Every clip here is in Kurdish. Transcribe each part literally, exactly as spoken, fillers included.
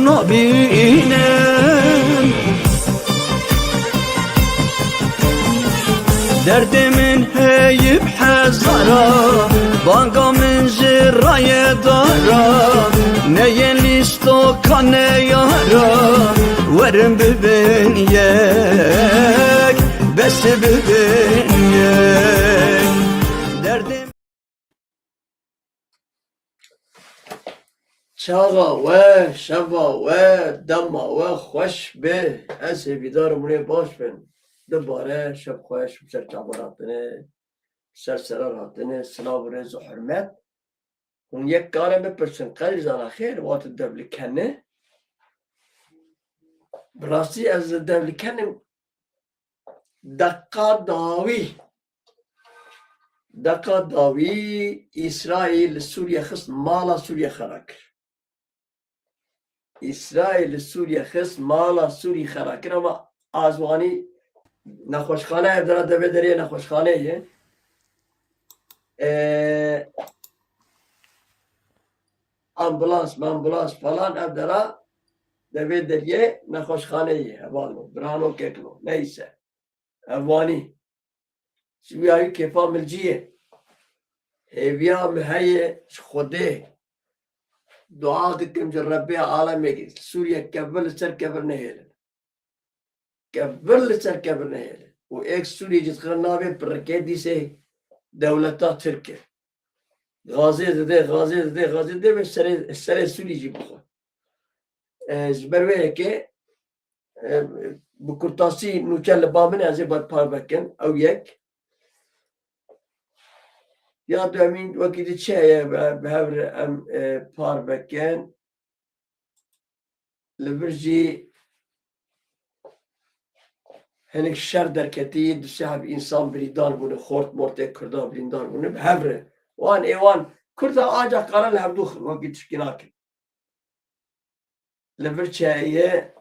nabînim. Derdê min heyî bi hezara, banga min ji rayê dara, neyê lîstoka neyara, werin bibin yek, bes bibin yek. Derdê Çaxa we, şeva we, dema we xweş be. Ez hêvîdar im hûn ê baş bin. Dubare şev xweş, bi ser çavan hatine, bi ser seran hatine, silav û rêz û hurmet. Hûn yek kare bipirsin, qey zana xêr, wate dewlikene. Bi rastî ez li dewlikenim deqa dawî. Deqa dawî Îsraîl li Sûriye xist mala Sûriye xera kir. Îsraîl li Sûriye xist mala Sûrî xera kir, ama azwanî nexweşxane ev dera devê deriyê nexweşxaneyê. Ee, ambulans, mambulans falan ev dera devê deriyê nexweşxaneyê. Heval min, birano kekno, neyse. Ev wanî. Ji wî ayî kêfa min cî ye. Hêviya min heye ji Xwedê. Dua dikim ji Rebbê alemê, Sûriye kevir li ser kevir nehêlin. Kevir li ser kevir nehêlin. Û êk Sûriyê jî dixin navê pirrikê dîsê dewleta Tirk e. Gazê dide, gazê dide, gazê dide ve serê, serê Sûrî jî bixwe. E, ji ber wê yekê, e, bi kurtasî nûçe li ba min e, ez ê bar parve kim. Ew yek. Ya duyemîn wekî di çi heye, bi, bi hev re em, e, parve kin. Li vir jî hinek şer derketî, du sê heb însan birîndar bûne, xort mortê Kurda birîndar bûne, bi hev re. Wan ê wan Kurda ancak karin li hevdû xin, wekî tişkî nakin. Li vir çi heye,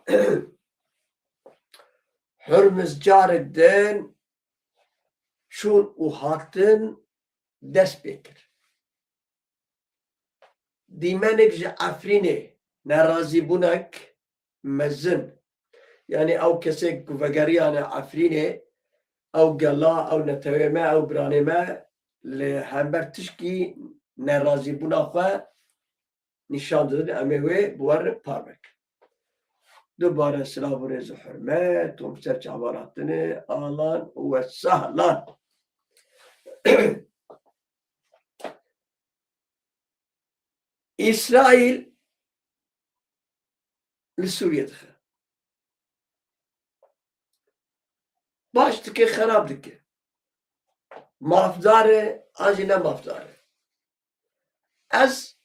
Hurmiz carek din çûn û hatin dest pê kir. Dîmenek ji Efrînê nerazîbûnek mezin, yanî ew kesê ku vegeriyane Efrînê, ew gela, ew netewê me, ew biranê me li hember tişkî nerazîbûna xwe nîşan didin, em ê wê bi we re parve kin. Dubare silav û rêz û hurmet, hûn bi ser çavan hatine, ahlan we sahlan. Îsraîl li Sûriye dixe. Baş dike, xerab dike. Mafdar e, an jî ne mafdar e. Ez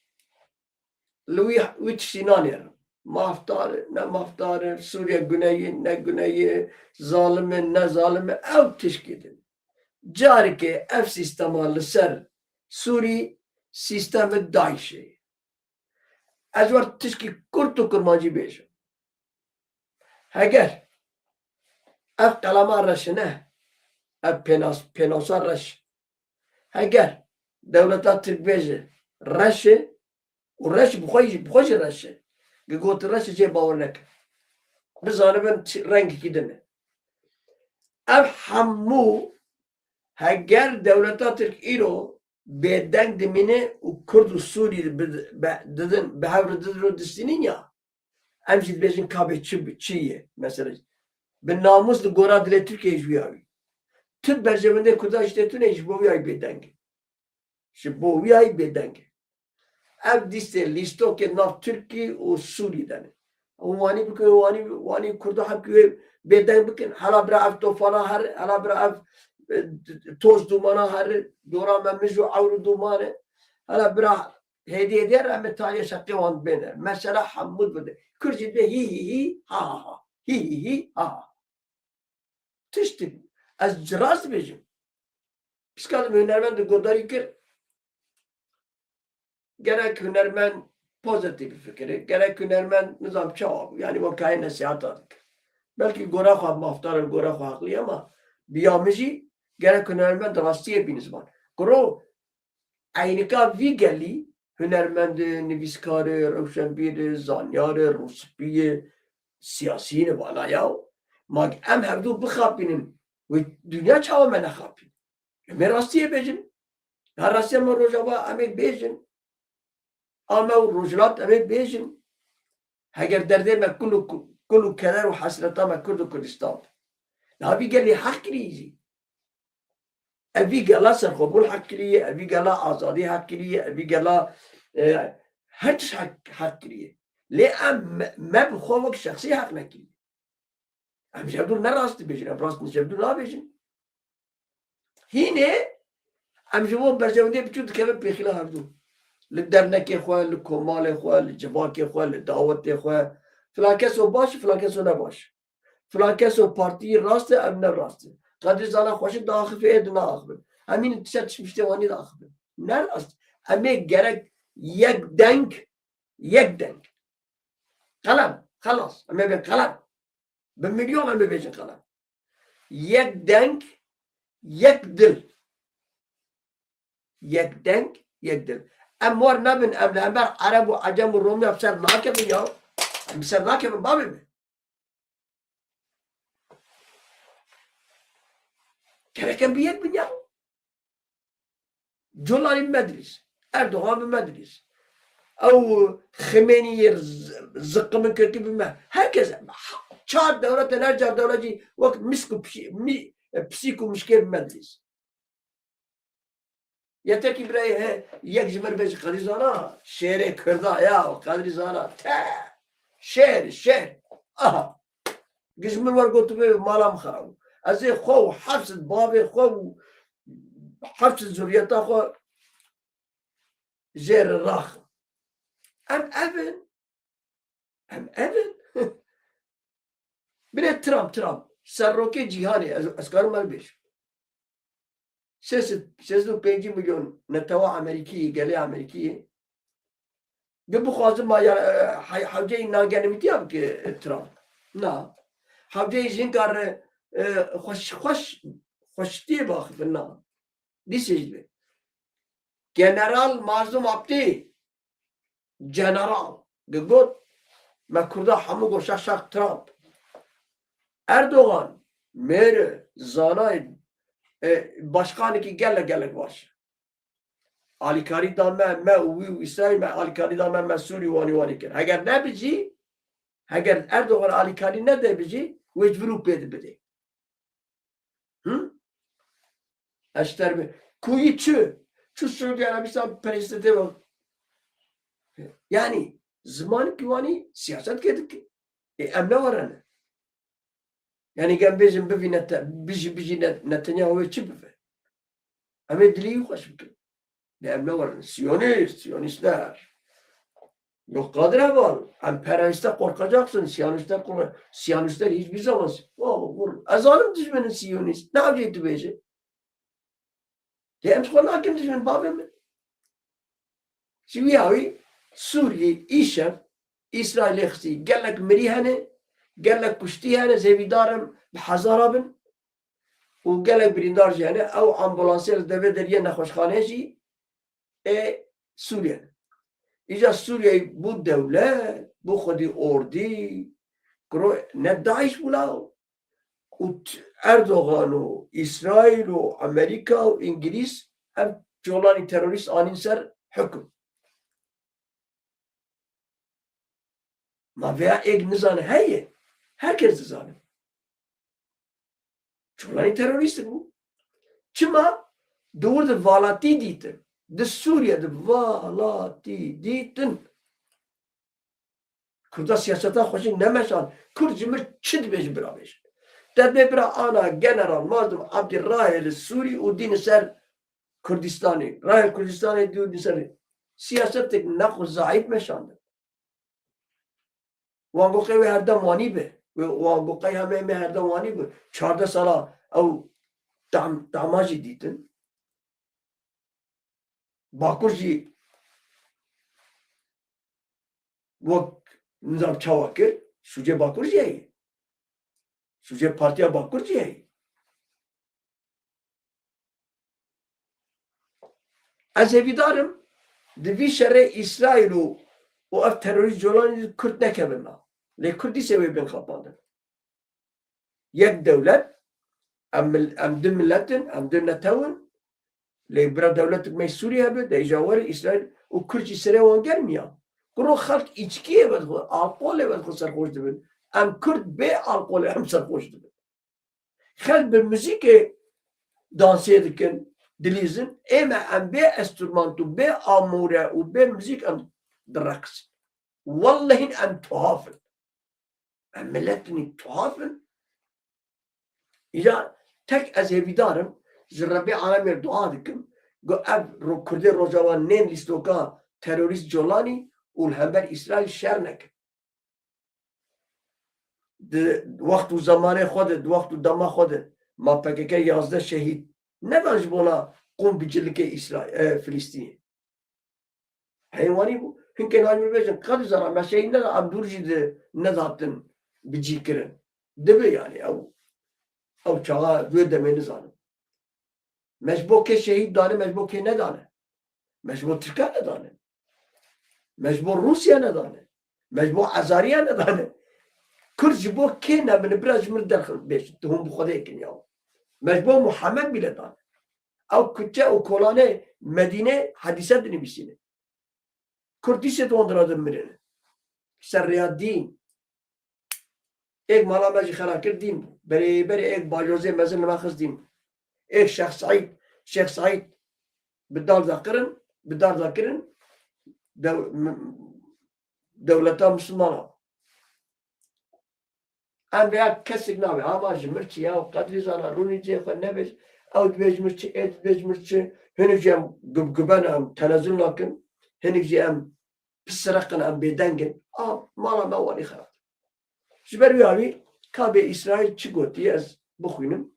li wî, wî tiştî nanêrim. Mafdar e, ne mafdar e, Sûriye guneyê, ne guneyê, zalim e, ne zalim e, ew tişkî din. Careke ev sîstema li ser Sûrî sîstemê DAIŞê. Ez wer tişkî kurt û kurmancî bêjim. Heger ev qelama reş e ne, ev pênas-, pênasa reş. Heger dewleta Tirk bêje reş e, û reş bi xwe jî, bi xwe jî reş e. Gi gotin reş e, cê bawer neke. Bizanibin çi rengekî din e. Ev hemû heger dewleta Tirk îro bêdeng dimîne û Kurd û Sûrî bi, bi, didin, bi hev re didin û distînin ya. Em jî dibêjin ka bê çi, çi ye? Mesela, bi namûs li gora dilê Tirkiyeyê ji wî ya wî. Tu berjewendê Kurdan jî tê tune ji bo wî ya wî bêdeng e. Ji bo wî ya wî bêdeng e. Ev dîstê lîstokê nav Tirkî û Sûrî de ne. Hûn wanî bikin, wanî, wanî Kurda hevkî wê bêdeng bikin. Hela bira ev tofana here, hela bira ev, e, toz dûmana here, dora me mij û ewr û dûman e. Hela bira hêdî hêdî here em ê taliyê şeqê wan bêne. Mesela hemû dibide. Kurd jî dibê hî hî hî, ha ha ha. Hî hî hî, ha ha. Tiştik. Ez ci rast dibêjim. Piska min hunermend guhdarî kir. Gerek hunermend pozîtîf bifikire. Gerek hunermend nizam çawa bû. Yanî wekayê nesîhata dikir. Belkî gora xwe mafdar e, gora xwe heqlî ye, ama bi ya min jî gerek hunermend rastiyê bîne ziman. Kuro eynika vî gelî, hunermend e, nivîskar e, rewşenbîr e, zanyar e, rûspî ye, siyasî ne vana ya. Ma em hevdû bixapînin, wê dinya çawa me nexapîn? Em ê rastiyê bêjin. Ya rastiya me Rojava em ê bêjin. A me û Rojhilat em ê bêjin. Heger derdê me kul û ku-, kul û keder û hesreta me Kurd û Kurdistan be. Niha vî gelî heq kirî jî. Ev vî gela serxwebûn heq kiriye, ev vî gela azadî heq kiriye, ev vî gela, e, her tişt heq, heq kiriye. Lê em me, me bi xwe wek şexsî heq nekiriye. Em ji hevdû ne rast dibêjin, em rast ji hevdû nabêjin. Hînê em ji bo berjewendiyê biçûk dikevin pêxîla hevdû. Li dernekê xwe, li komalê xwe, li civakê xwe, li dawetê xwe. Filan keso baş, filan keso ne baş. Filan keso partiyî rast e, ev ne rast e. Qedrî Zana xweşik diaxife, ê di naaxivin. Em hîn ser tişmiştê wanî diaxivin. Ne rast. Em ê gerek yek deng, yek deng. Qelem, xelas. Em ê bê qelem. Bi milyon em ê bêjin qelem. Yek deng, yek dil. Yek deng, yek dil. Em war nebin, em li hember Ereb û Ecem û Romya bi ser nakevin ya. Em bi ser nakevin bavê me. Gerek em bi yek bin ya. Colanî bi me dilîz. Erdogan bi me dilîz. Ew Ximênî yê z-, ziqimin kirkî bi me. Herkes, çar dewletên her çar dewlet jî wek misk û pişî-, mî-, pisîk û mişkê bi me dilîz. Yetekî birayê he, yek ji min bêje Qedrî Zana, şêrê Kurda ya, Qedrî Zana, te, şêr, şêr. Aha. Giş min wer gotibê mala min xera bû. Ez ê xwe û heft sed bavê xwe û heft sed zuriyeta xwe jê re raxim. Em ev in. Em ev in. Binê Trump, Trump. Serokê cîhanê, ez, ez karim me bêjim. Sê sed, sêzdeh û pêncî milyon netewa Amerîkî, gelê Amerîkî. Gi bixwazim ma ya, e, hay-, hewceyî nagenimîtiya bike, e, Trump. Na. Hewceyî jin kar, e, xweş, xweş, xweştiyê baxifin na. Dîsê jî dibe. General Mazlum Abdî, general, gi got, me Kurda hemû got şax şax Trump. Erdogan, mêr e, zanayê, e, başkanekî gelek gelek baş e. Alîkarî da me, me û wî û Îsraîl me alîkarî da me, me Sûrî wanî wanî kir. Heger nebijî, heger Erdogan alîkarî nede bijî, wê ji vir û pê de bidê. Hı? Eşter bi. Kuyî çi? Çi Suudi Arabistan perestete bak. Yani, zimanî ki wanî siyaset ke dike. E, em ne warene. Yani, gem bêjin bivî Nete-, bijî, bijî Net-, Netanyahu wê çi bive? Em ê dilî wî xweş bikin. Lê em ne werin. Siyonîst, siyonîst ne. Yok Kadir Heval, emperyaliste korkacaksın, siyoniste kork-, siyonistler hiçbir zaman si-, oh, vur. Ez zalim dijmin siyonîst. Ne avcı tu bêje? Lê em xwe nakin dijmin bavê min. Ji wî ya wî Sûriyê îşev Îsraîlê xistî. Gelek mirî hene, gelek kuştî hene, zêvîdar in, bi hezara bin. Û gelek birîndar jî hene. Ew ambulansê li devê deriyê nexweşxaneyê jî ê Sûriyê ne. Îca Sûriyeyê bû dewlet, bû xwedî ordî, kuro ne DAIŞ bû law. Û t-, Erdogan û Îsraîl û Amerîka û Îngilîz ev colanî terorîst anîn ser hukm. Ma veya êk nizane heye. Herkes dizane. Colanî terorîst bû. Çima? Di wir de valatî dîtin. Di Sûriye de valatî dîtin. Kurda siyaseta xwe jî nemeşand. Kurd ji mir çi dibêje bira bêje. Te dibê bira ana General Mazlum Abdî rahê li Sûrî û dîni ser Kurdistanê. Rahê Kurdistanê dû dî ser siyasetek neqû zayîf meşandin. Wan goqê wê herdem wanî be. Wê wan goqey hemê me herdem wanî be. Çardeh sala ew tam-, tama jî dîtin. Bakur jî wek nizam çawa kir, sûcê Bakur jî heye. Sûcê Partiya Bakur jî heye. Ez hêvîdar im, Di vî şerê Îsraîl û, û ev terorîst Colanî Kurd nekevin na. Lê Kurd dîsê wê bên xapandin. Yek dewlet, em mil-, em du millet in, em du netew in. Lê bira dewletek me Sûrî hebe, de îja were Îsraîl û Kurd jî serê wan germ ya. Kuro xelk îçkiyê vedixwe, alkolê vedixwe serxoş dibin. Em Kurd bê alkolê em serxoş dibin. Xelk bi muzîkê dansê dikin, dilîzin. Ê me em bê enstrumant û bê amûre û bê muzîk em direqisin. Wellehîn em tuhaf in. Em miletînî tuhaf in. Îja tek ez hêvîdar im, ji Rebbê alemê dua dikim, ku ev ro-, Kurdê Rojava nên lîstoka terorîst Colanî û li hember Îsraîl şer nekin. Di wext û zemanê xwe de, di wext û dema xwe de ma P K K yazdeh şehîd nedan ji bona qûm bi cilikê Îsraîl, e, Filistînê. Heywanî bû. Hinkê nayê min bêjin, qedî zana me şehîd neda, em dûr jî di nedatin bicî kirin. Dibe yani ew, ew çaxa wê demê nizanim. Me ji bo kê şehîd dane, me ji bo kê nedane? Me ji bo Tirka nedane? Me ji bo Rûsya nedane? Me ji bo Ezariya nedane? Kurd ji bo kê nemine? Bira ji min derxin bêjin. Tu hûn bi Xwedê kin ya. Me ji bo Muhammed bile dane. Ew kuçe û kolanê Medîne hedîse dinivîsîne. Kurd dîsê di wan dira de mirine. Ser rêya dîn. Êk mala me jî xera kir dîn bû. Berê berê êk balyozê mezin li me xist dîn bû. Êk Şêx Seîd, Şêx Seîd bi dar de kirin, bi dar de kirin dew-, m-, dewleta Mislimana. Em vêya kesek nabe. Ama ji mir çi ya, qedrî zana, rûnî cihê xwe nebêj. Ew dibêj mir çi, ê dibêj mir çi. Hinek jî em gubguben em tenezul nakin. Hinek jî em pisereq in, em bêdeng in. A, mala me wanî xerab. Ji ber wî awî, ka bê Îsraîl çi gotî, ez bixwînim.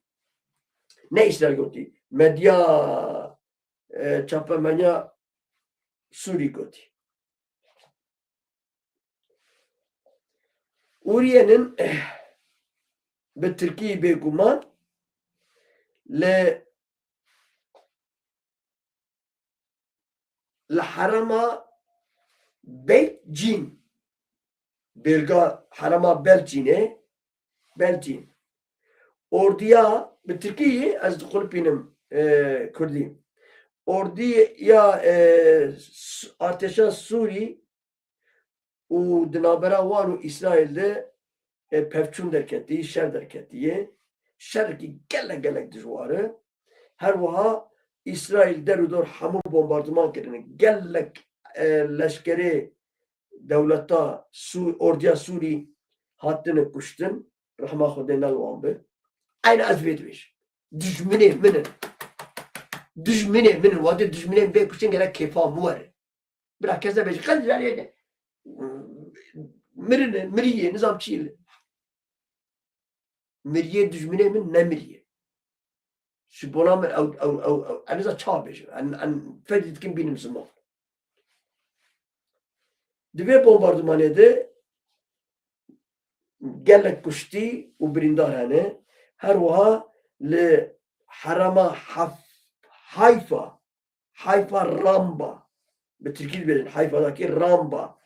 Ne Îsraîl gotî. Medya, e, çapemeniya Sûrî gotî. Ûriyênin, eh, bi tirkî bêguman li, li herêma Beyt Cîn, bêlga herêma Belcînê, Belcîn. Ordiya, bi tirkî ez dixulipînim, e, kurdî. Ordiya, e, s-, artêşa Sûrî û di navbera wan û Îsraîl de, e, pevçûn derketî, şer derketiye. Şerekî gelek, gelek dijwar e. Her wiha Îsraîl der û dor hemû bombardiman kirine. Gelek, e, leşkerê dewleta Sû-, ordiya Sûrî hatine kuştin. Rehma Xwedê ne li wan be. Eyna ez vê dibêjim. Dijminê min in. Dijminê min in. Wadê dijminê min bê kuştin gerek kêfa min were. Bira kes nebêje. Qet yani, yani, mirine, miriye, nizam çi ye. Miriye dijminê min nemiriye. Ji bona min ew, ew, ew, ew, en niza çawa bêjim. En, en fedî dikim bînim ziman. Di vê bombardimanê de gelek kuştî û birîndar hene. Her wiha li herêma Hef-, Hayfa, Hayfa Ramba, bi tirkî dibêjin Hayfa dakî Ramba,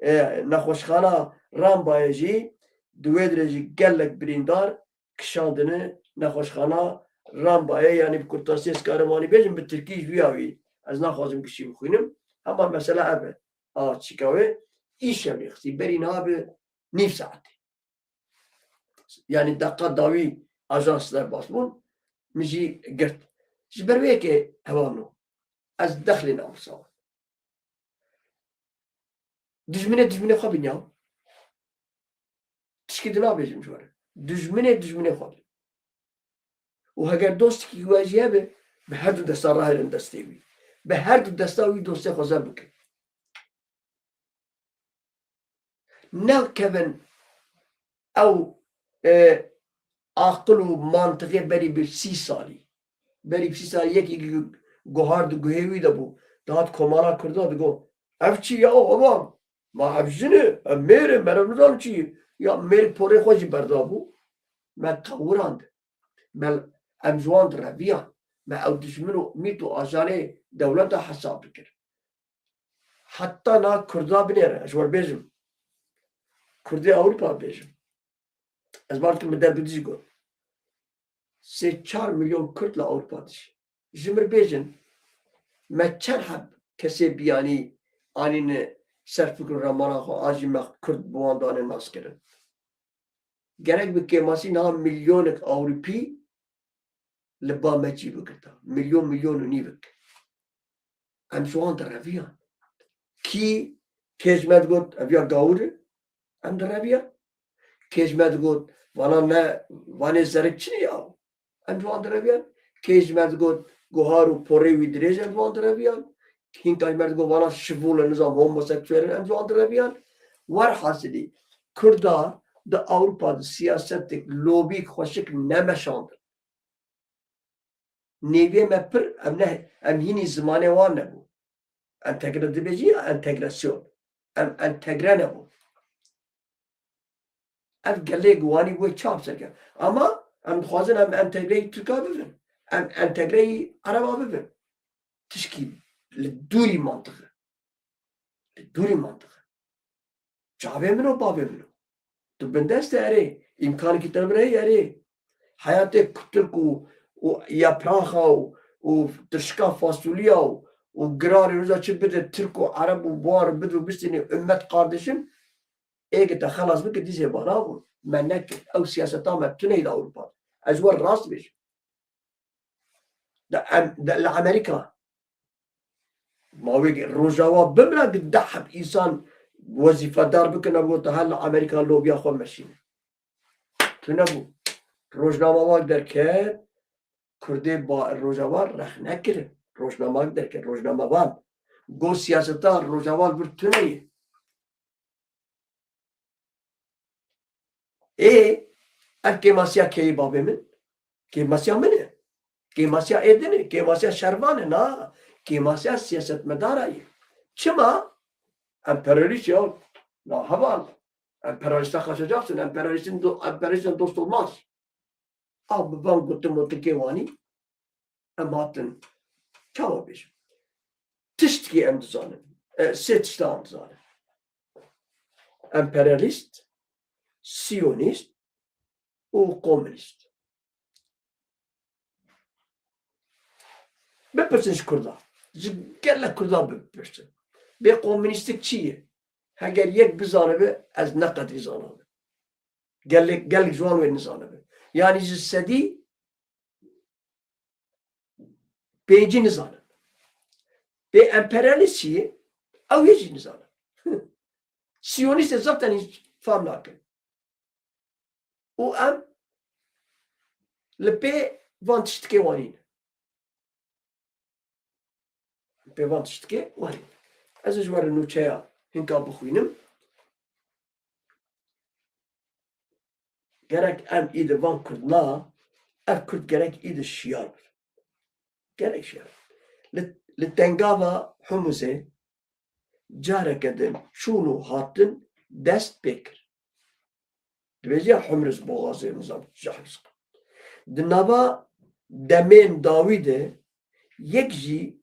e, nexweşxana Rambayê jî di wê dirê jî gelek birîndar kişandine nexweşxana Rambayê, yanî bi kurtasiyê ez karim wanî bêjim, bi tirkî ji wî awî ez naxwazim gişî bixwînim. Hema mesela ev e. A çîka wê îşev rêxistî, berî niha bi nîv saetê. Yanî deqa dawî ajans derbas bûn, min jî girt. Ji ber wê yekê hevalno. Ez dexlê namirsawan. Dijminê dijminê xwe bin ya. Tişkî di nabêjim ji we re. Dijminê dijminê xwe bin. Û heger dostekî we jî hebe, bi her du desta rahirin destê wî. Bi her du desta wî dostê xwe zer bikin. Nekevin ew, e, aqil û mantiqê berî bi sî salî. Berî bi sî salî yekî gi-, guhar di guhê wî de bû. Dihat komara Kurda digot, ev çi ya, evan? Ma ev jin e, ev mêr e, meriv nizanim çi ye. Ya mêrik porê xwe jî berdabû. Me tewirand. Me, em ji wan direviyan. Me ew dijmin û mît û ajanê dewleta hesab dikir. Heta na Kurda binêre, ez ji we bêjim. Kurdê Ewropa bêjim. Ez bar dikim min der bi dî jî got. Sê çar milyon Kurd li Ewropa dijî. Ji mir bêjin, me çend heb kesê biyanî anîne ser fikr û remana xwe, an jî me Kurd bi wan dane naskirin. Gerek bi kêmasî niha milyonek Ewropî li ba me cî bigirta. Milyon, milyon û nîvek. Em ji wan direviyan. Kî, kê ji me digot, ev ya gawir e? Em direviyan. Kê ji me digot, vana ne, vanê zerik çi ne ya? Em ji wan direviyan. Kê ji me digot, guhar û porê wî dirêj, em ji wan direviyan. Hînka ji me digot, vana şivûl e, nizam homoseksuel in, em ji wan direviyan. Werhasilî, Kurda di Ewropa de siyasetek lobîk xweşik nemeşandin. Nêvê me pir, em ne, em hînî zimanê wan nebû. Entegre dibêjî ya entegrasyon. Em entegre nebûn. Ev gelê guwanî wê çap serke. Ama em dixwazin em entegreyî Tirka bibin. Em entegreyî Ereba bibin. Tişkî li dûrî mantiq e. Li dûrî mantiq e. Çavê min o, bavê min o. Tu bindest e erê. Îmkanekî te birayî erê. Heyatê ku Tirk û, û yapraxa û, û tirşika fasulya û, û girarê wisa çi bide Tirk û Ereb û bi wan re bide û bistînê ummet kardeşim, ê ki te xelas bike dîsê bana bû. Me nekir. Ew siyaseta me tune yê di Ewropa. Ez we rast bêjim. Di em-, di, li Amerîka ma wê Rojava bimre, di deh heb însan wezîfedar bikin, ev got, her li Amerîka lobiya xwe meşîne. Tune bû. Rojnamevan derket, Kurdê ba Rojava rex nekirin. Rojnamevan derket, rojnamevan. Got siyaseta Rojava li vir tune ye. Ê, ev kêmasiya keyê bavê min? Kêmasiya min e. Kêmasiya ê din e. Kêmasiya şervan e. Na, kêmasiya siyasetmedara ye. Çima? Emperyalîst ya, na heval. Emperyalîsta kaçacaksın. Emperyalistin do-, emperyalistin dost olmaz. A bi van gotin motikê wanî em hatin çawa bêjim? Tiştkî em dizanin. E, sê tişta em dizanin. Emperyalîst, siyonîst û komunîst. Bipirsin ji Kurda. Ji gelek Kurda bipirsin. Bê komunîstik çi ye? Heger yek bizanibe, ez ne qedrî zanabe. Gelek, gelek ji wan wê nizanibe. Yanî ji sedî pêncî nizanin. Bê emperyalîst çi ye? Ew yê jî nizanin. Siyonîstê zaten hîç fam nakin. Û em li pê van tiştikê wanî ne. Pê van tiştikê wanî ne. Ez ê ji we re nûçeya hinka bixwînim. Gerek em îdi van Kurdna, ev Kurd gerek îdi şiyar bin. Gerek şiyar bin. Li, li tengava Humuzê careke din çûn û hatin dest pê kir. Dibêje ya Humriz boğazê nizam cahil. Di nava demên dawî de yek jî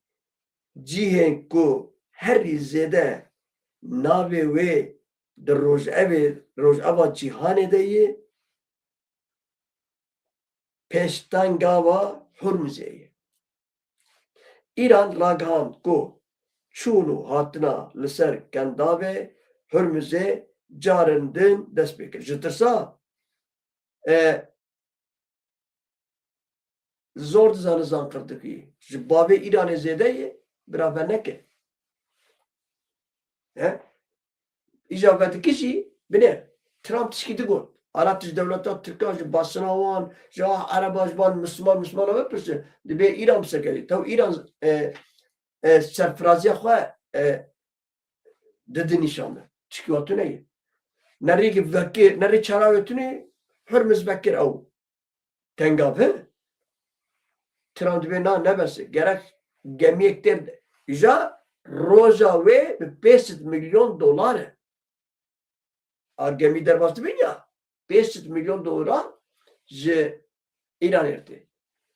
cihên ku herî zêde navê wê di rojevê, rojeva cîhanê de ye, pêştengava Hurmizê ye. Îran ragihand ku çûn û hatina li ser kendavê Hurmizê carin din dest pê kir. Ji tirsa, e, zor dizane zan qirtikî. Ji bavê Îranê zêde ye, bira veneke. He? Îja vedikişî binêr. Trump tişkî digot. Ara tu ji dewleta Tirka, ji basina wan, ji a Ereba, ji van Misliman, Mislimana vepirse. Dibê Îran bisekerî. Tew Îran, e, e, serfiraziya xwe, e, didi nîşan de. Tişkî wa tune ye. Ne rêkê vekir, ne rê çarawê tune, Hurmiz vekir ew. Tengav he? Trump dibê na nebese. Gerek gemiyek têr de. Îja roja wê bi pênc sed milyon dolar e. A gemî derbas dibin ya. Pênc sed milyon dolar ji Îranê tê.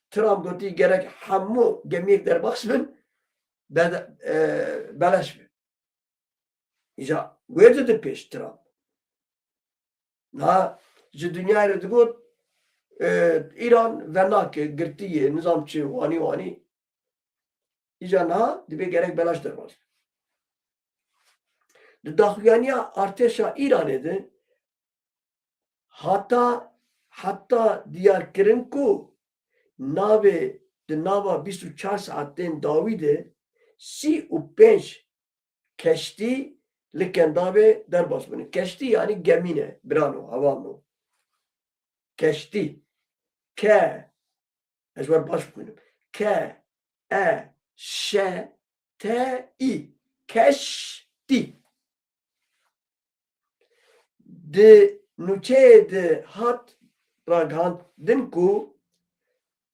Trump gotî gerek hemû gemiyek derbas bin, bede-, e, beleş bin. Îca wê dide pêş Trump. Niha ji dinyayê re digot, e, Îran venake, girtî ye, nizam çi, wanî wanî. Îca niha dibê gerek belaş derbas be. Di daxuyaniya artêşa Îranê de hata, heta diyarkirin ku navê di nava bîst û çar saetên dawî de sî û pênc keştî li Kendavê derbas bûne. Keştî yanî gemî ne, birano, hevalno. Keştî. Ke, ez wer baş bixwînim. Ke, e, şe, te, î. Keştî. Di nûçeyê de hat ragihandin ku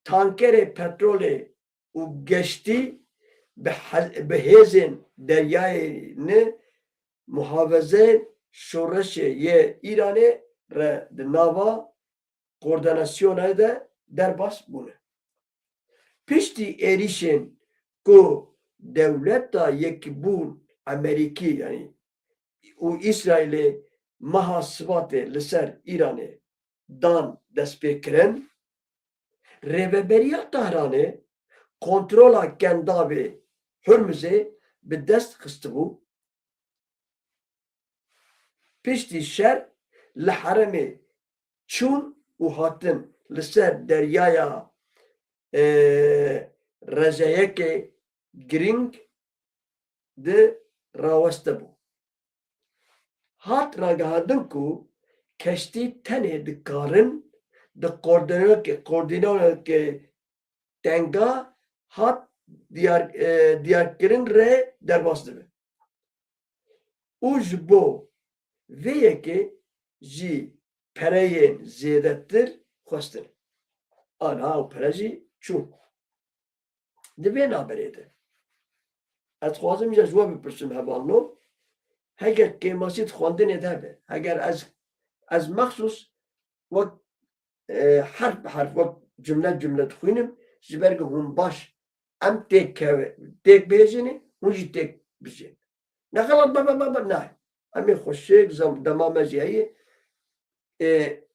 tankerê petrolê û geştî bi he-, bi hêzên deryayê ne muhafezeyên şoreşê yê Îranê re di nava koordînasyonê de derbas bûne. Piştî êrîşên ku Dewleta Yekbûn Amerîkî, yanî, û Îsraîlê meha Sibatê li ser Îranê dan destpêkirin, rêveberiya Tehranê kontrola Kendavê Hurmizê bi dest xistibû. Piştî şer li herêmê çûn û hatin li ser deryaya, e, rezeyekê girîng de rawestibû. Hat ragihandin ku keştî tenê dikarin di koordînoneke, koordînoneke tenga hat diyar, e, diyarkirin re derbas dibe. Û ji bo vê yekê jî pereyên zêdetir xwestin. Aniha ew pere jî çûn. Di vê navberê de ez dixwazim îja ji we bipirsim hevalno, heger kêmasî di xwendinê de hebe, heger ez, ez mexsûs wek, e, herf bi herf, wek cumle cumle dixwînim, ji ber ku hûn baş em têk keve-, têk bêjinê, hûn jî têk bijên. Ne xelat be, be, be, be, nayê. Em ê xweşik zam-, dema me jî heye. E,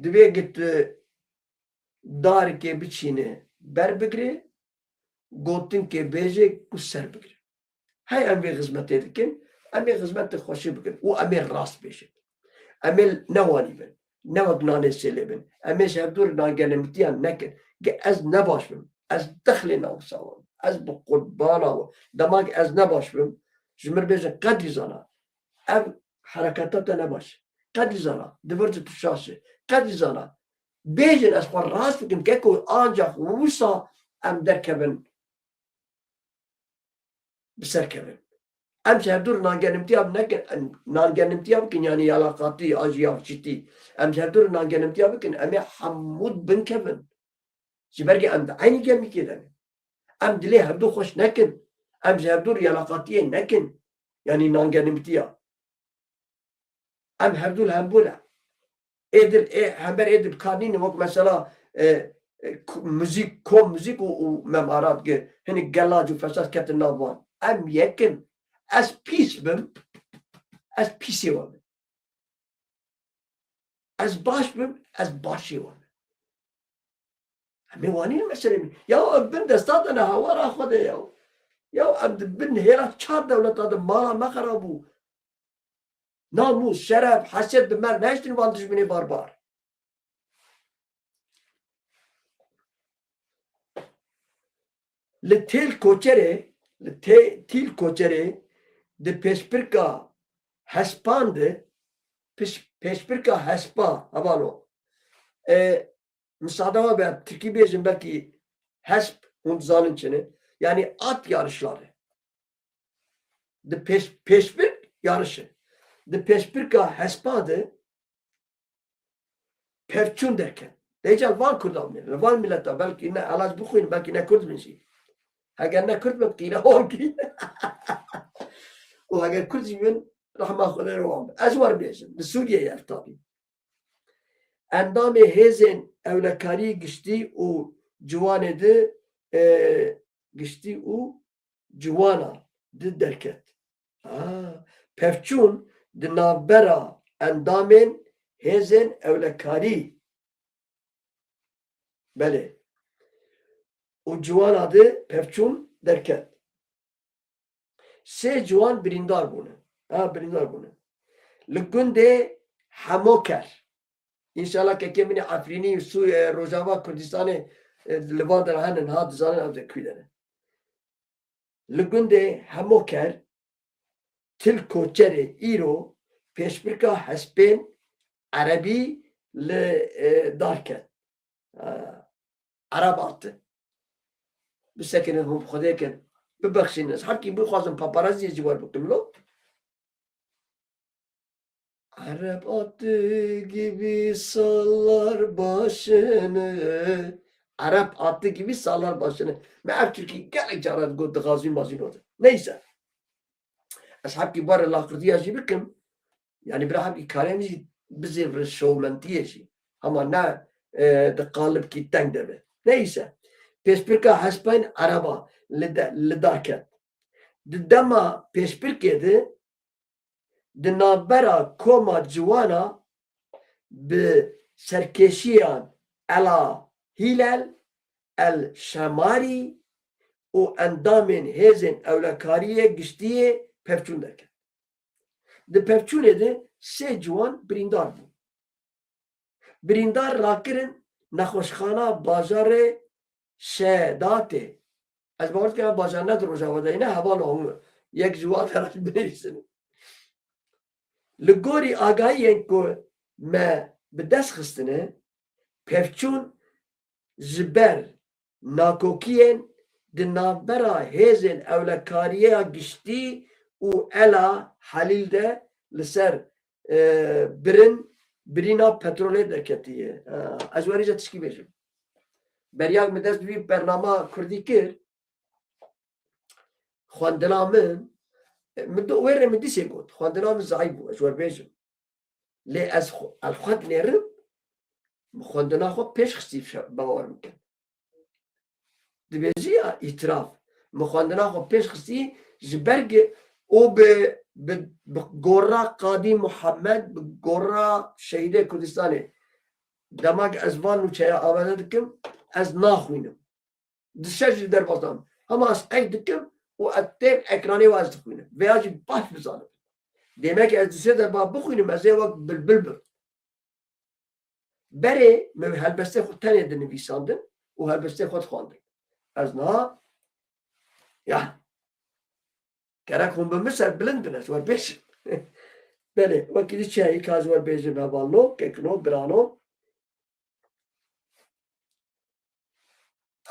Divê ku tu darikê biçîne ber bigire, gotinkê bêje ku ser bigire. Hey em vê xizmetê dikin, em ê xizmetê xweşik bikin û em ê rast bêjin. Em ê newanî bin, ne wek nanê sêlê bin. Em ê ji hevdû re nangelemitiyan nekin. Ge ez ne baş bim, ez dexlê navisa we bim, ez bi qurbana we. Dema ku ez ne baş bim, ji min bêjin qedrî zana. Ev hereketa te ne baş e. Qedrî zana, di vir de tu şaş e. Qedrî zana. Bêjin ez xwe rast bikim, keko ancax wisa em derkevin, bi ser kevin. Em ji hevdû re nangenimtiya nekin, em nangenimtiya bikin, yanî yalaqatî, an jî yavşîtî. Em ji hevdû re nangenimtiya bikin, em ê hemû di bin kevin. Ji ber ku em di eynî gemîkê de ne. Em dilê hevdû xweş nekin. Em ji hevdû re yalaqatiyê nekin. Yanî nangenimtiya. Em hevdû li hember ne. Êdil, ê, hember êdil bi kar nînin, wek mesela, e, e, ku-, muzîk, kom muzîk û, û Mem Arat ge, hinek gelac û fesad ketin nav wan. Em yek in. Ez pîs bim, ez pîsê we bim. Ez baş bim, ez başê we bim. Em ê wanî meselê min. Ya ev bin desta te ne hawara xwe de ya. Ya em di bin hêla çar dewleta de mala me xera bû. Namûs, şeref, hesiyet bi me re nehiştin van dijminê barbar. Li Têl Koçerê, li Tê-, Tîl Koçerê di pêşbirka hespan de, piş-, pêşbirka hespa, hevalno, e, misade we be, tirkî bêjin belkî hesp, hûn dizanin çi ne? Yanî at yarışları. Di pêş-, pêşbirk yarış e. Di pêşbirka hespa de pevçûn derken. Dêca li van Kurda bûne, li van mileta, belkî ne, ela ez bixwînim, belkî ne Kurd bin jî. Heger ne Kurd bin, qîra wan kî. Û heger Kurd jî bin, rehma Xwedê re wan be. Ez wer bêjim, li Sûriyeyê ev tabî. Endamê hêzên ewlekarî giştî û ciwanê di, e, giştî û ciwana di derket. Ha, pevçûn di navbera endamên hêzên ewlekarî. Belê. Û ciwana di pevçûn derket. Sê ciwan birîndar bûne. Ha, birîndar bûne. Li gundê Hemoker. Înşallah kekê min ê Efrînî, Sû-, e, Rojava Kurdistanê, e, li van dera hene, niha dizanin ew de kû de ne. Li gundê Hemoker, Til Koçerê îro pêşbirka hespên erebî li, e, dar ket. E, Ereb ati. Bisekinin hûn bi Xwedê kin. Bibexşînin. Ez hepkî bixwazim paparaziyê jî wer bikim lo. Ereb atı gibi sallar başını. Ereb atı gibi sallar başını. Me ev Tirkî gelek cara digot, dixazîn mazîn got. Neyse. Ez hepkî bare laqirdiya jî bikim. Yani bira hepkî karê min jî bizêvre şovmentiyê jî. Hema ne, e, di qalibkî teng de be. Neyse. Pêşbirka hespên ereba li de, li dar ket. Di dema pêşbirkê de di navbera koma ciwana bi serkêşiyan Ela Hîlel El Şemarî û endamên hêzên ewlekariyê giştiyê pevçûn derket. Di pevçûnê de sê ciwan birîndar bûn. Birîndar rakirin nexweşxana bajarê Şedatê. Ez bawer dikim ev bajar ne di Rojava de ye, ne heval hûn yek ji wan tera binivîsin. Li gorî agahiyên ku me bi dest xistine, pevçûn ji ber nakokiyên di navbera hêzên ewlekariya giştî û Ela Helîl de li ser, e, birin, birîna petrolê derketiye. E, ez werî jî tişkî bêjim. Beriya min dest bi vî bernama kurdî kir, xwendina min, min do wê rê min dîsê got, xwendina min zayîf bû, ez wer bêjim. Lê ez xwe, ez xwe dinêrim, min xwendina xwe pêş xistî, bawer bikin. Dibêjî ya îtiraf, min xwendina xwe pêş xistî, ji ber gi û bi, bi, bi gora Qadî Muhammed, bi gora şehîdê Kurdistanê. Dema ki ez van nûçeya amade dikim, ez naxwînim. Di şer jî derbas nam. Hema ez qeyd dikim û ez têm ekranê we ez dixwînim. Veya jî baş bizanim. Demek ez di sê derba bixwînim, ez ê wek bilbil bim. Berê me helbestê xwe tenê dinivîsandin û helbestê xwe dixwandin. Ez niha, ya, gerek hûn bi min ser bilind bin, ez wer bêjim. Belê, wekî di çi heyî ka ez wer bêjim, hevalno, kekno, birano.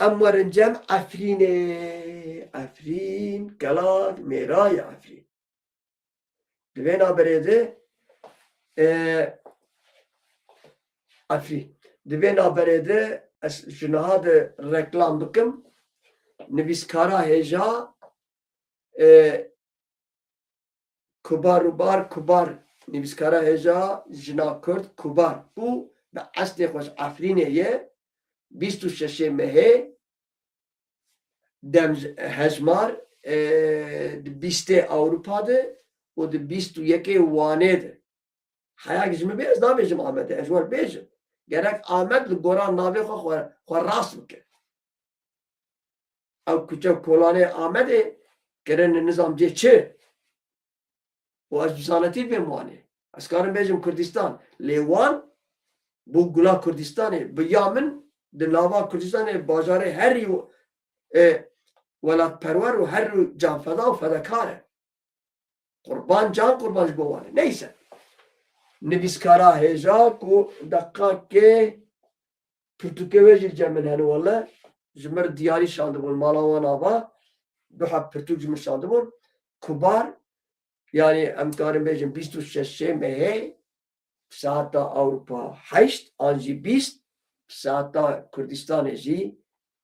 Em werin cem Efrînê. Efrîn, Kelan, Mêrayê Efrîn. Di vê naberê de, e, Efrîn. Di vê naberê de ez ji niha de reklam bikim. Nivîskara hêja, e, Kubar Rubar Kubar, nivîskara hêja jina Kurd Kubar, ku bi eslê xwe ji Efrînê ye, bîst û şeşê mehê, dem hejmar, e, di bîstê Ewropa de û di bîst û yekê Wanê de. Heyek ji min bê, ez nabêjim Amedê, ez wer bêjim. Gerek Amed li gora navê xwe, xwe, xwe rast bike. Ew kuçe û kolanê Amedê kirine nizam cê çi. Û ez bi zanetî dibêm Wanê. Ez karim bêjim Kurdistan. Lê Wan bû gula Kurdistanê. Bi ya min di nava Kurdistanê bajarê herî, e, welatperwer û herî canfeda û fedakar e. Qurban, can qurban ji bo Wanê. Neyse. Nivîskara hêja ku deqakê pirtûkê wê jî cem min hene wele. Ji mir diyarî şandibûn mala wan ava. Du heb pirtûk ji min şandibûn. Kubar, yani em karin bêjin bîst û şeşê mehê, saeta Ewropa heşt an jî bîst, saeta Kurdistanê jî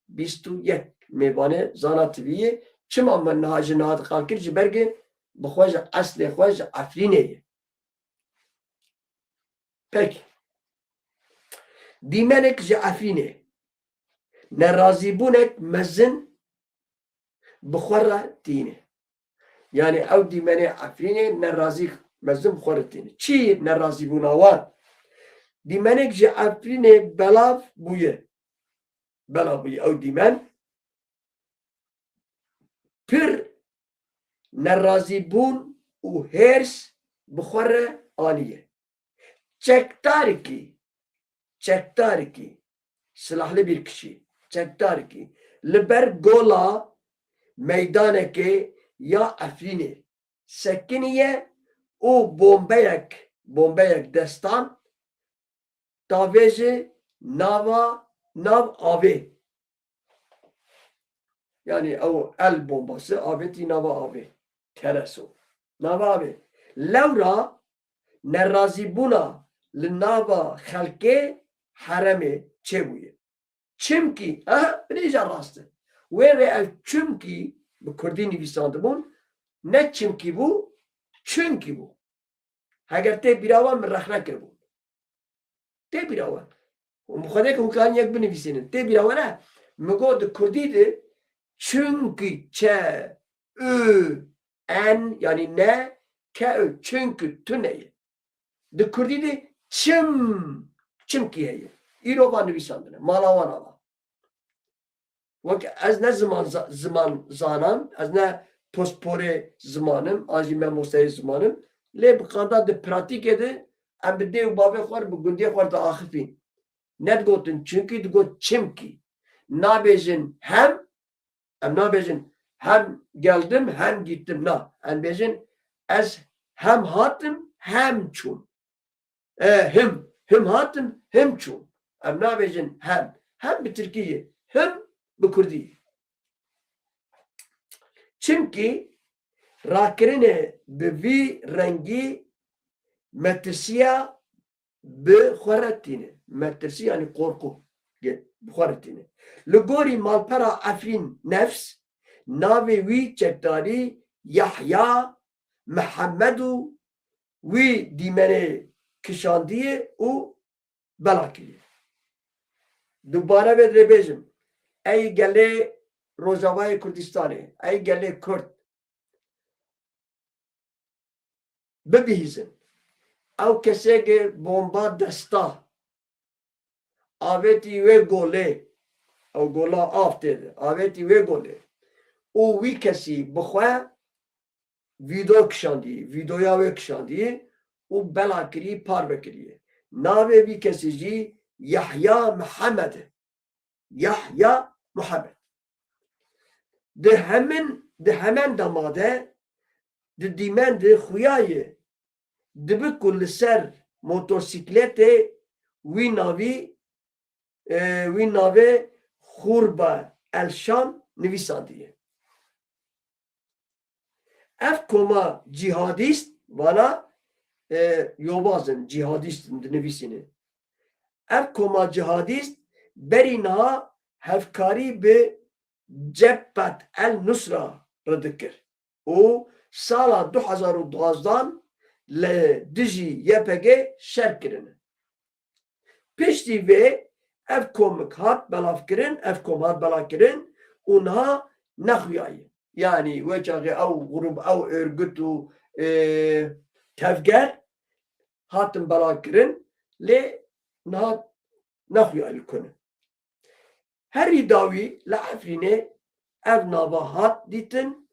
bîst û yek. Mêvanê Zana T V'yê. Çima me niha ji niha diqal kir? Ji ber ku bi xwe ji eslê xwe ji Efrînê ye. Peki. Dîmenek ji Efrînê. Nerazîbûnek mezin bi xwe re tîne. Yanî ew dîmenê Efrînê nerazî mezin bi xwe re tîne. Çi nerazîbûna wan? Dîmenek ji Efrînê belav bûye. Belav bûye ew dîmen. Pir nerazîbûn û hêrs bi xwe re aniye. Çekdarikî, çekdarikî, silahlı bir kişi, çekdarikî li ber gola meydanekê ya Efrînê sekiniye û bombeyek, bombeyek destan tavê ji nava, nav avê. Yanî ew el bombası avêtî nava avê. Kereso. Nava avê. Lewra nerazîbûna li nava xelkê heremê çêbûye. Çimkî, aha, binêja rast e. Wê rê ev çimkî bi kurdî nivîsandibûn, ne çimkî bû, çunkî bû. Heger tê bîra we min rexne kiribû. Tê bîra we. Hûn bi xwedê ki hûn karin yek binivîsînin. Tê bîra we ne. Min got di kurdî de çunkî çe, ü, en, yanî ne, ke, ü, çunkî tune ye. Di kurdî de çim, çimkî heye. Îro van nivîsandine. Mala wan ava. Wek ez ne ziman za-, ziman zanan, ez ne posporê zimanim, an jî memosteyê zimanim. Lê bi qanda di pratîkê de em bi dê û bavê xwe re, bi gundiyê xwe re diaxifîn. Ne digotin çimkî, digot çimkî. Nabêjin hem, em nabêjin hem geldim, hem gittim. Na, em bêjin ez hem hatim, hem çûm. E, him, him hatim, him çûm. Em nabêjin hem. Hem bi tirkî ye. Him bi kurdî ye. Çimkî rakirinê bi vî rengî metirsiya bi xwe re tîne. Metirsî yanî korku. Ge-, bi xwe re tîne. Li gorî malpera Efrîn Nefs, navê wî çekdarî Yahya Mihemed û wî dîmenê kişandiye û bela kiriye. Dubare vê dirê bêjim, ey gelê Rojavayê Kurdistanê, ey gelê Kurd, bibihîzin. Ew kesê ke bomba desta avêtî wê golê, ew gola av tê de, avêtî wê golê û wî kesî bi xwe vîdo kişandî, vîdoya wê kişandî û bela kirî, parve kiriye. Navê vî kesî jî Yahya Mihemed e. Yahya Muhammed. Di hemin, di hemen dema de, di dîmen de xuya ye, dibi ku li ser motosikletê wî navî, e, wî navê Xurba El Şam nivîsandiye. Ev koma cîhadîst, vana, e, yobaz in, cîhadîst in, dinivîsîne. Ev koma cîhadîst berî niha hevkarî bi Cephet El Nusra re dikir û sala du hezar û duwazdeh li dijî Y P G şer kirine. Piştî vê ev komik hat belavkirin, ev kom hat belavkirin û niha nexuyaye. Yanî wê çaxê ew grûp, ew örgüt û, e, tevger hatin belavkirin, lê niha nexuyaye li ku ne. Herî dawî li Efrînê ev nava hat dîtin,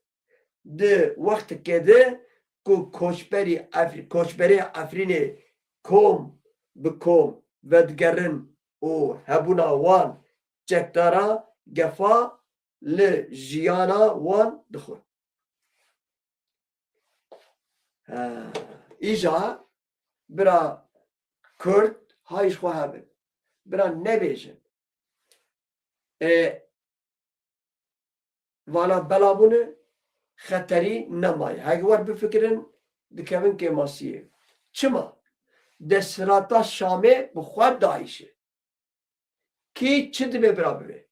di wextekê de ku koçberî Efrî-, koçberê Efrînê kom bi kom vedigerin û hebûna wan çekdara gefa li jiyana wan dixwe. Ha, îja bira Kurd hay ji xwe hebin. Bira nebêjin. E, vana bela bûne, xeterî nemaye. Heke wer bifikirin, dikevin kêmasiyê. Çima? Desthilata Şamê bi xwe DAIŞ e. Kî çi dibe bira bibe?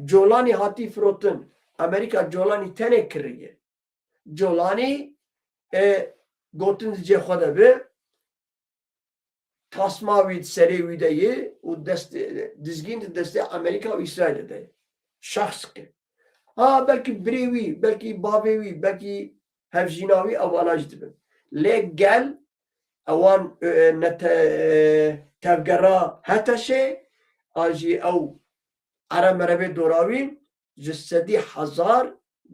Colanî hatî firotin. Amerîka Colanî tenê kiriye. Colanî, e, gotin di cê xwe de bi, tasma wî di serê wî de ye û dest, dizgîn di destê Amerîka û Îsraîlê de ye. Şexs ki. Ha, belkî birê wî, belkî bavê wî, belkî hevjîna wî, ewana jî dibin. Lê gel ewan, e, ne te-, e, tevgera HTŞ'ê, an jî ew ereb merebê dora wî, ji sedî hezar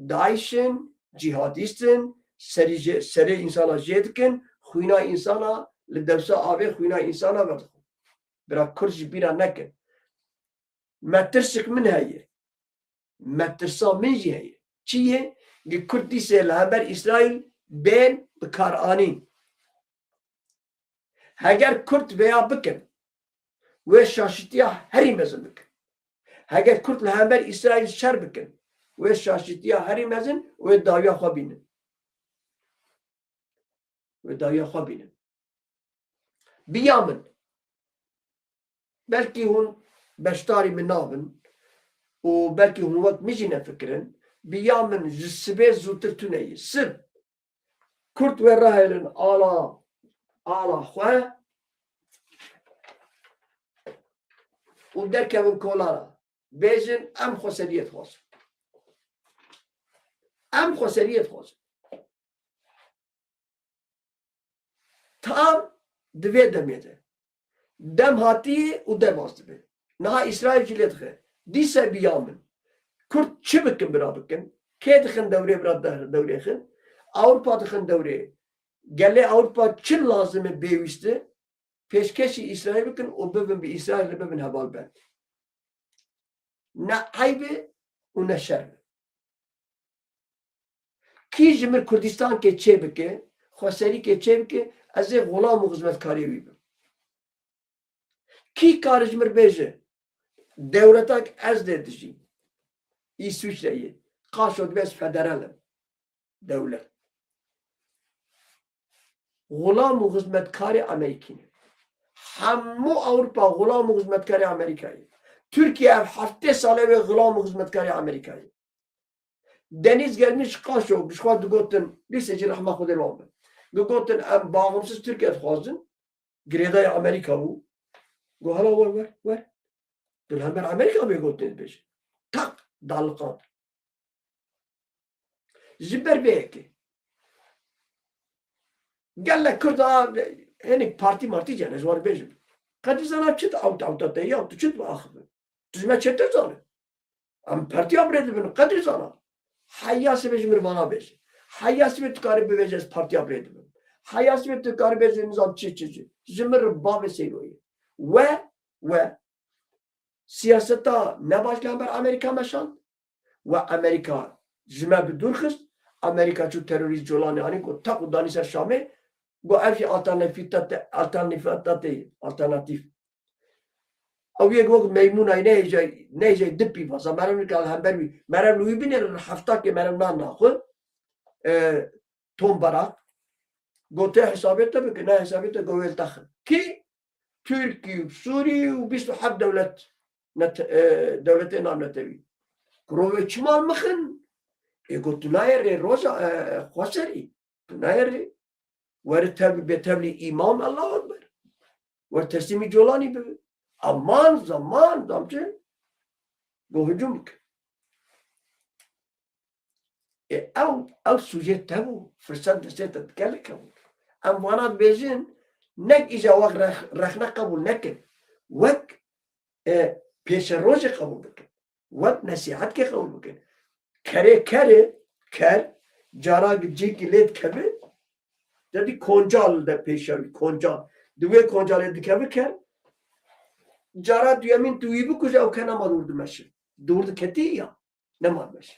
DAIŞ in, cîhadîst in, serî jê, serê însana jê dikin, xwîna însana li dewsa avê xwîna însana vedixwin. Bira Kurd ji bîra nekin. Metirsik min heye. Metirsa min jî heye. Çi ye? Gi Kurd dîsê li hember Îsraîl bên bikaranîn. Heger Kurd vêya bikin, wê şaşitiya herî mezin bikin. Heger Kurd li hember Îsraîl şer bikin, wê şaşitiya herî mezin, wê dawiya xwe bînin. Wê dawiya xwe bînin. Bi ya min, belkî hûn beşdarî min nabin û belkî hûn wek min jî nefikirin, bi ya min ji sibê zûtir tune ye. Sib Kurd wê rahêlin ala, ala xwe û derkevin kolara. Bêjin, em xweseriyê dixwazin. Em xweseriyê dixwazin. Tam di vê demê de. Dem hatî û derbas dibe. Niha Îsraîl jî lê dixe. Dîse bi ya min. Kurd çi bikin bira bikin? Kê dixin dewrê bira de-, dewrê xin? Ewropa dixin dewrê. Gelê Ewropa çi lazim e, pêwîst e? Pêşkêşî Îsraîl bikin û bibin bi Îsraîl re bibin hevalbend. Ne eyb e û ne şerm e. Kî ji min Kurdistankê çêbike, xweserîkê çêbike, ez ê xulam û xizmetkarê wî bim. Kî kare ji min bêje, dewletak ez lê dijîm, Îswîçreyê, qaşo dibe ez federal im. Dewlet. Xulam û xizmetkarê Amerîkî ne. Hemû Ewropa xulam û xizmetkarê Amerîkayê. Tirkiye ev heftê sal e wê xulam û xizmetkarê Amerîkayê. Denîz Gelmîş Qaşo, ji xwe digotin, dîsê jî rehma Xwedê li wan be. Digotin, em bağımsız Tirkiye dixwazin, girêdayê Amerîka bû. Got, hala wer, wer, wer. Tu li hember Amerîka bê gotinê dibêje. Tak, daliqand. Ji ber vê yekê. Gelek Kurd a, hinek partî martî cene, ji wan bêjim. Qedrî Zana çi di ewt ewta te ya, tu çi diaxive? Tu ji me çêtir zane. Em partiya bi rê dibin, Qedrî Zana. Heya sibê ji min vana bêje. Heya sibê tu karî bibêje ez partiya bi rê dibim. Heya sibê tu karî bêje nizam çi çi çi. Ji min re bavê seyroyê. We, we siyaseta nebaş li hember Amerîka meşand. We Amerîka ji me bi dûr xist. Amerîka çû terorîst Colanî anî, got tak û danî ser Şamê. Got ev jî alternatîf te, alternatîf te, alternatîf. Ew yek wek meymûnayê nehêjay, nehêjay di pîvasa. Merev nike li hember wî. Merev li wî binêrin heftakê merev nan naxwe. E, Tom Barak. Gote hesabê te bike, ne hesabê te govêl te xin. Kî? Tirkî û Sûrî û bîst û heft dewlet, net-, e, dewletê navnetewî. Ku rovê çima mixin? Ê got tu nayê rê roja, e, xweserî. Tu nayê rê. Weri tev-, bê tevlî îmam, Allahu Ekber. Wer teslîmî Colanî bibe. Aman zaman damçe go hicûm bike. Ê, ew, ew sûcê te bû, firset destê te dike li kebûr. Em vana dibêjin, nek îja wek rex-, rexne qebûl nekin. Wek, e, pêşerojê qebûl bikin. Wek nesîhetkê qebûl bikin. Kerê kerê, ker, cara cihkî lê dikeve, te dî koncal de pêşerî, koncal. Di wê koncalê dikeve ker, cara duyemîn tu wî bikuje, ew ke nema dûr dimeşe. Dûr diketî ya, nema dimeşe.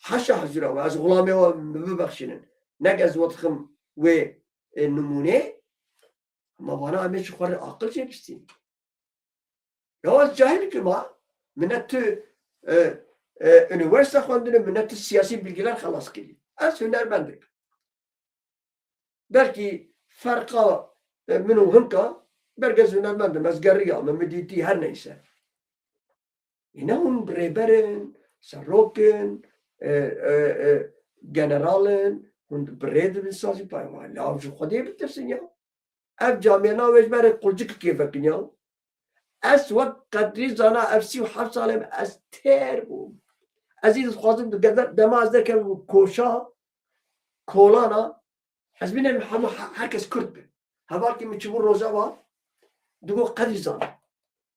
Haşa huzura we, ez xulamê we, min bibexşînin. Nek ez we dixim wê, e, nimûnê. Hema vana em ê ji xwe re aqil jê bistînin. Ya ez cahil kim ha? Min ne tu, e, e, unîversîte xwendine, min ne tu siyasî bilgiler xelas kirî. Ez hunermend im. Belkî ferqa, e, min û hinka, belkî ez hunermend im, ez geriyam, min dîtî her neyse. Îne hûn rêber in, serok in, e, e, e, general in, hûn bi rê dibin sazî pay. Wala ew ji Xwedê bitirsin ya. Ev camêrna wê ji me re qulcikekê vekin ya. Ez wek Qedrî Zana ev sî û heft salê min ez têr bûm. Ez î dixwazim di gede-, dema ez derkevim koşa, kolana, ez bînim hemû he-, herkes Kurd bin. Hevalkî min çûbû Rojava, digot Qedî Zana.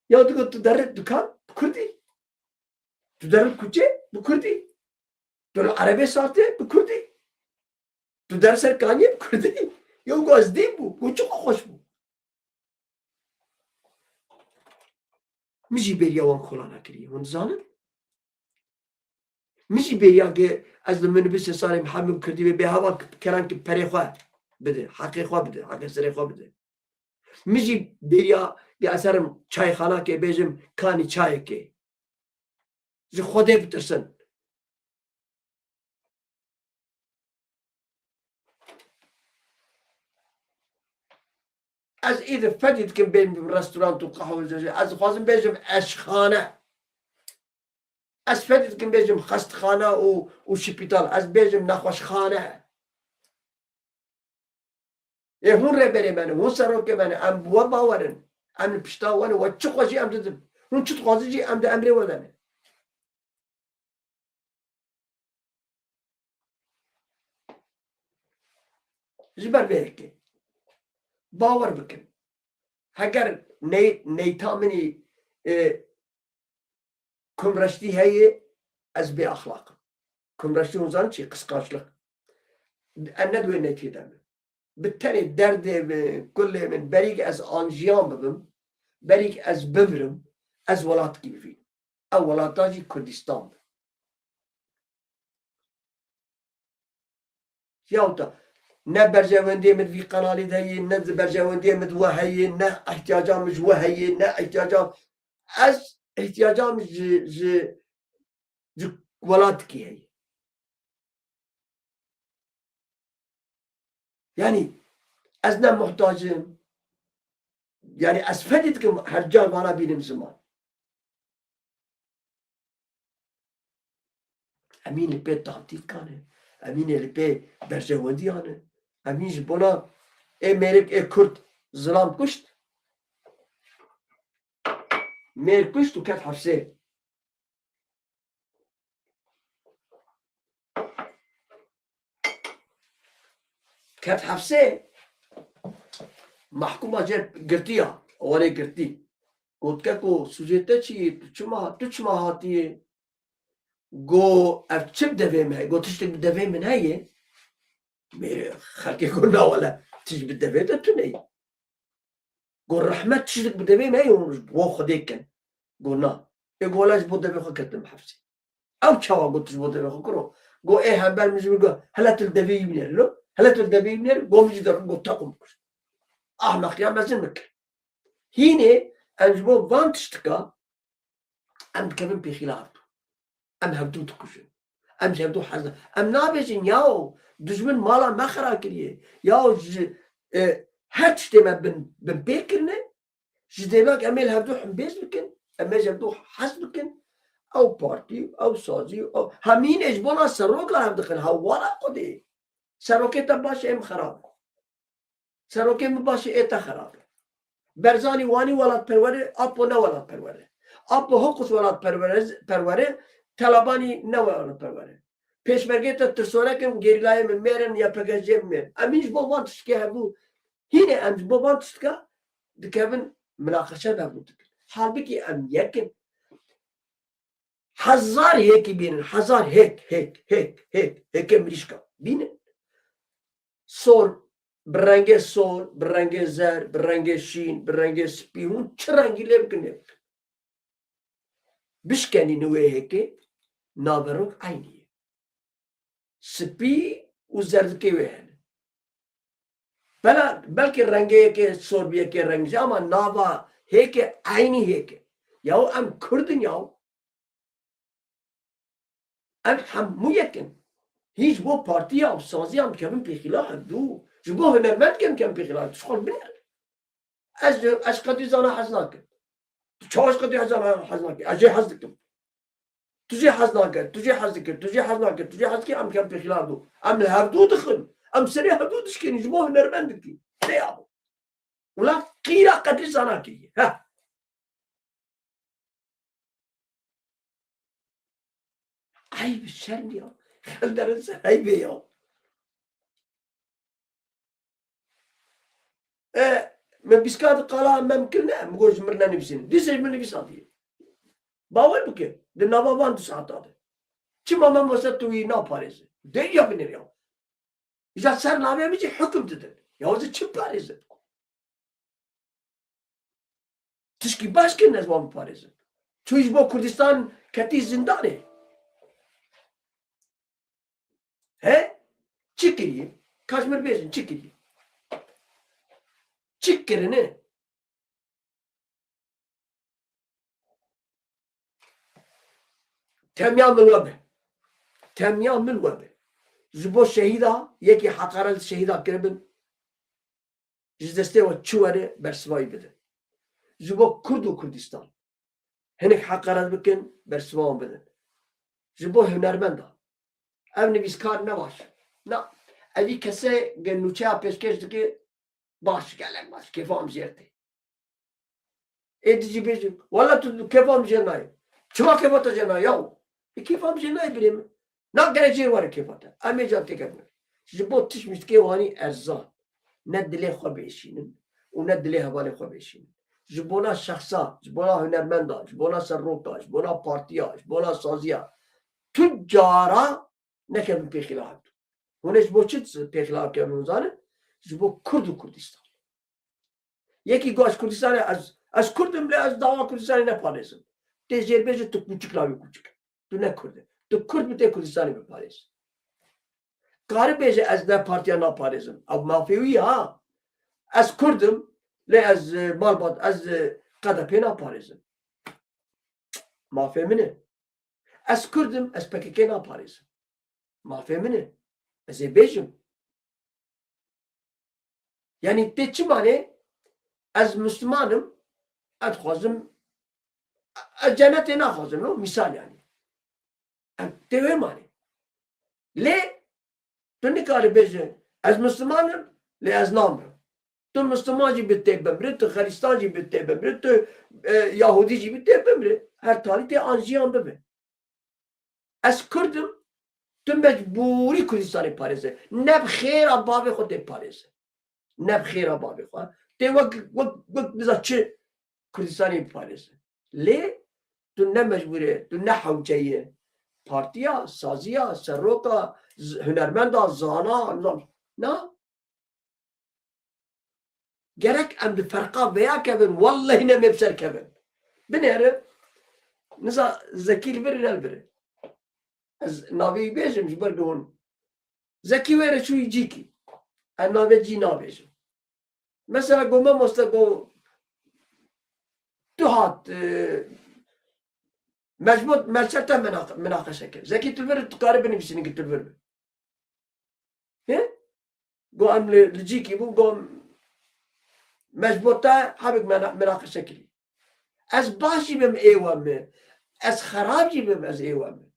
Ya digot tu derê dukan bi Kurdî. Tu derê kuçe bi Kurdî. Tu li erebê sartê bi Kurdî. Tu derê ser kaniyê bi Kurdî. Yew go ez dîn bû. Go çi xweş bû. Min jî bêriya wan kolana kiriye. Hûn dizanin? Min jî bêriya ke ez li minibusê sarê Mihemed Kurdî ve bê heval keran ki perê xwe bide, heqê xwe bide, heqê serê xwe bide. Min jî bêriya ke ez herim çayxana ke bêjim kanî çayekê. Ji Xwedê bitirsin. Ez îdî fedî dikim bêjim restorant û qehwe, ez dixwazim bêjim eşxane. Ez fedî dikim bêjim xestxane û, û şipîtal. Ez bêjim nexweşxane. Ê hûn rêberê me ne, hûn serokê me ne. Em bi we bawer in. Em li pişta we ne. We çi xwe jî em didin. Hûn çi dixwazin jî em di emrê we de ne. Ji ber vê yekê bawer bikin. Heger ney-, neyta min î, e, kumreştî heye, ez bê exlaq im. Kumreştî hûn zanin çi? Qisqançlik. Ez ne di wê neytê de me. Bi tenê derdê min, kulê min, berî ke ez anjiyan bibim, berî ke ez bimirim, ez welatkî bivînim. Ew welata jî Kurdistan be. Ya wita, ne berjewendiyê min di vî kanalî de heye, ne di berjewendiyê min di we heye, ne ihtiyaca min ji we heye, ne ihtiyaca, ez ihtiyaca min ji, ji, ji welatikî heye. Yanî ez ne muhtac im. Yanî ez fedî dikim her car vana bînim ziman. Em hîn li pê taktîkan e. Em hîn ê li pê berjewendiyan e. Em hîn ji bona ê mêrik ê Kurd zilam kuşt. Mêr kuşt û ket hepsê. Ket hepsê, mehkûma jê girtiya, wanê girtî. Gotke ku sûcê te çi yê, tu çima, tu çima hatiyê? Go ev çi bi devê me? Go tiştek bi devê min heye? Mêrê xelkê go na wele, tişt bi devê de tune ye. Go rehmet tiştek bi devê me heye, hûn ji bo Xwedê kin. Go na. Ê go wele ji bo devê xwe ketim hepsê. Ew çawa got tu ji bo devê xwe kiro? Go ê hember min ji min got, hele tu li devê wî bînêrî lo, hele tu li devê wî bînêrî, go min jî derxist got te xwe bikuşt. Ahmeqiya mezin min kir. Hînê em ji bo van tiştika em dikevin pêxîla hevdû. Em hevdû dikujin. Em ji hevdû hez nakin. Em nabêjin yaw, dijmin mala me xera kiriye. Yaw ji, e, her tiştê me bin, bin pê kirine, ji dêvek em ê li hevdû hembêz bikin, em ê ji hevdû hez bikin. Ew partî, ew sazî, ew hemînê ji bona seroka hev dixin, hewala Xwedê. Serokê te baş e, em xerab in. Serokê min baş e, ê te xerab e. Berzanî Wanî welatperwer e, Apo ne welatperwer e. Apo hiqûs welatperwer e, perwer e, Telabanî ne welatperwer e. Pêşmergê te tirsonek in, gerîlayê min mêr in, Y P G jê min mêr in. Em hîn ji bo van tiştê hevdû, hînê em ji bo van tiştika dikevin minaqeşe bi hevdû dikin. Halbikî em yek in. Hezar hêkî bînin, hezar hêk, hêk, hêk, hêk, hêkê mirîşka bînin. Sor, bi rengê sor, bi rengê zer, bi rengê şîn, bi rengê spî, hûn çi rengî lê bikin, lê bikin. Bişkenî wê hêkê, naverok eynî ye. Spî û zerdikê wê hene. Bela, belkî rengê yekê sor bi yekê reng jî, ama nava hêkê eynî hêk e. Yaw em Kurd in yaw. Em hemû yek in. Hîn ji bo partiya û saziya em dikevin pêxîla hevdû. Ji bo hunermend em dikevin pêxîla hevdû. Ji xwe binêrin. Ez, ez qetî zana hez nakim. Tu çawa ji qetî zana hez nakî? Ez jê hez dikim. Tu jê hez nake, tu jê hez dike, tu jê hez nake, tu jê hez dike, em dikin pêxîla hevdû. Em li hevdû dixin. Em serê hevdû dişkênin, ji bo hunermend dikî. Lê ya. Wila qîra qetî zana kiriye. Heh. Eyb, şerm ya. Xelderin ser eyb e ya. E, me bîskar di qala me min kir ne, min got ji min re nivîsîne. Dîsa ji min nivîsandiye. Bawer bike, di nava van du saeta de. Çima me wisa tu wî naparêze? Dê ya binêre ya. Îja ser navê min jî hukm didin. Ya ez çi parêzim? Tişkî baş kirin ez wan biparêzim. Çû ji bo Kurdistan ketî zindanê. He? Çi kiriye? Ka ji min bêjin, çi kiriye? Çi kirine? Temiya min we be. Temiya min we be. Ji bo şehîda, yekî heqaret şehîda kiribin, ji destê we çi were, bersiva wî bidin. Ji bo Kurd û Kurdistan. Hinek heqaret bikin, bersiva wan bidin. Ji bo hunermenda. Ev nivîskar ne baş. Na, evî kese ge nûçeya pêşkêş dike, baş, gelek baş, kêfa em jêr tê. Ê di jî bêjin, wala tu kêfa min jê nayê. Çima kêfa te jê nayê yaw? Ê kêfa min jê nayê birê min. Na gerek jê were kêfa te. Em ê can têkevin. Ji bo tişt miştikê wanî erzan. Ne dilê xwe bêşînin û ne dilê hevalê xwe bêşînin. Ji bona şexsa, ji bona hunermenda, ji bona seroka, ji bona partiya, ji bona saziya. Tu cara nekevin pêxîla hev. Hûn ê ji bo çi pêxîla kevin hûn zanin? Ji bo Kurd û Kurdistan. Yekî got, ez Kurdistanê, ez, ez Kurd im, lê ez dawa Kurdistanê neparêzim. Tê jêr bêje tu kûçik navê kûçik. Tu ne Kurd e. Tu Kurd bi tê Kurdistanê biparêz. Kari bêje ez ne partiya naparêzim. Ev mafê wî ye ha. Ez Kurd im, lê ez, e, malbat, ez, e, K D P naparêzim. Mafê min e. Ez Kurd im, ez P K K naparêzim. Mafê min e. Ez ê bêjim. Yanî tê çi manê? Ez Misliman im, ez dixwazim, ez cenetê naxwazim, no? Mîsal yanî. Em tê wê manê. Lê tu nikarî bêje, ez Misliman im, lê ez namirim. Tu Misliman jî bi tê bimre, tu Xelistan jî bi tê bimre, tu, e, Yahudî jî bi tê bimre. Her tarî tê an jiyan bibe. Ez Kurd im, tu mecbûrî Kurdistanê parêze. Ne bi xêra bavê xwe tê parêze. Ne bi xêra bavê xwe. Tê wek, wek, wek biza çi Kurdistanê biparêze. Lê tu ne mecbûr e, tu ne hewce yî. Partiya, saziya, seroka, z-, hunermenda, zana, nizam. Na. Gerek em bi ferqa veya kevin, wellehî ne me bi ser kevin. Binêre, niza Zekî li vir e, ne li vir e. Ez navê wî bêjim ji ber ku hûn. Zekî were çûyî cîkî. Ez navê cî nabêjim. Mesela go me mamoste go tu hat, e, mecbûr melçer te minaq-, minaqeşe kir. Zekî tu li vir e, tu karî binivîsînî ki tu li vir bi. He? Go em li, li cîkî bû, go mecbûr te hebik mena-, menaqeşe kirî. Ez baş jî bim ê we mi. Ez xerab jî bim ez ê we mi.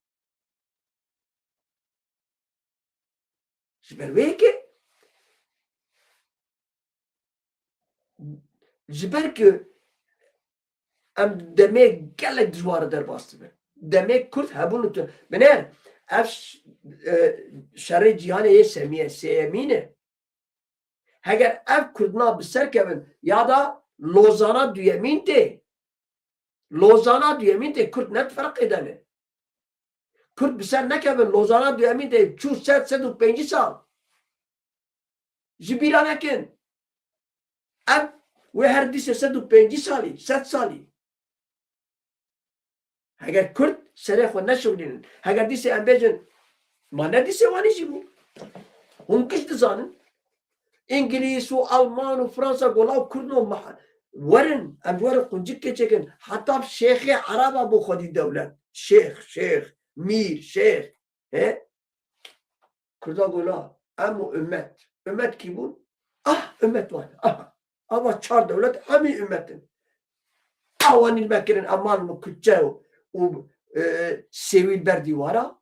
Ji ber wê yekê Ji ber ku em demê gelek dijwar derbas dibin. Demê Kurd hebûn û tu-, binêr, ev ş-, e, şerê cîhanê yê semiye-, sêyemîn e. Heger ev Kurdina bi ser kevin ya da Lozana duyemîn tê. Lozana duyemîn tê Kurd ne di ferqê de ne. Kurd bi ser nekevin, Lozana duyemîn de çû sed, sed û pêncî sal. Ji bîra nekin. Ev wê her dîse sed û pêncî salî, sed salî. Heger Kurd serê xwe neşixulînin, heger dîse em bêjin, ma ne dîse wanî jî bû. Hûn giş dizanin. Îngilîz û Alman û Fransa golav Kurd no ma-, werin, em ji werin quncikê çêkin. Heta şêxê Ereba bû xwedî dewlet. Şêx, şêx, mîr, şêx. He? Kurda golav, em û ummet. Ummet kî bûn? Ah, ummet wan. Ah, ava çar dewlet hemî ummet in. Awanî me kirin, eman mi kutçe û, û, e, sêwî ber dîwara.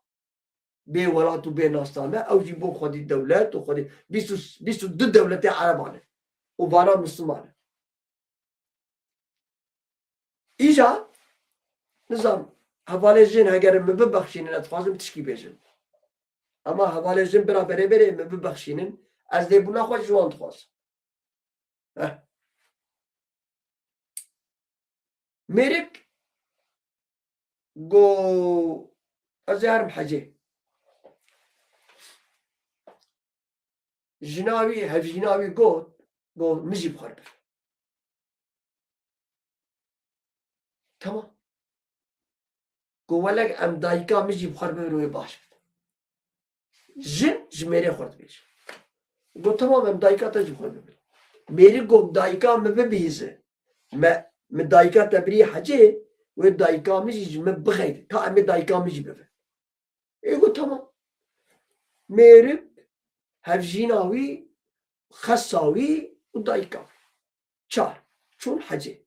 Bê welat û bê nasname, ew jî bû xwedî dewlet û xwedî bîst û, bîst û du dewletê Ereban e û vana Misliman e. Îja, nizam, hevalê jin heger min bibexşînin, ez dixwazim tişkî bêjim. Ama hevalê jin bira berê berê min bibexşînin, ez lêbûna xwe ji wan dixwazim. Heh. Mêrik got, ez ê herim hecê. Jina wî, hevjîna wî got, got, min jî bi xwe re bir. Tamam. Got, welek em dayika min jî bi xwe re bibir wê baş bit. Jin ji mêrê xwe re dibêje. Got, tamam, em dayika te jî bi xwe re bibir. Mêrik got, dayika min bibihîze. Me, min dayika te birî hecê, wê dayika min jî ji min bixeyde. Ta em ê dayika min jî bibin. Ê got, tamam. Mêrik, hevjîna wî, xesa wî û dayika wî. Çar. Çûn hecê.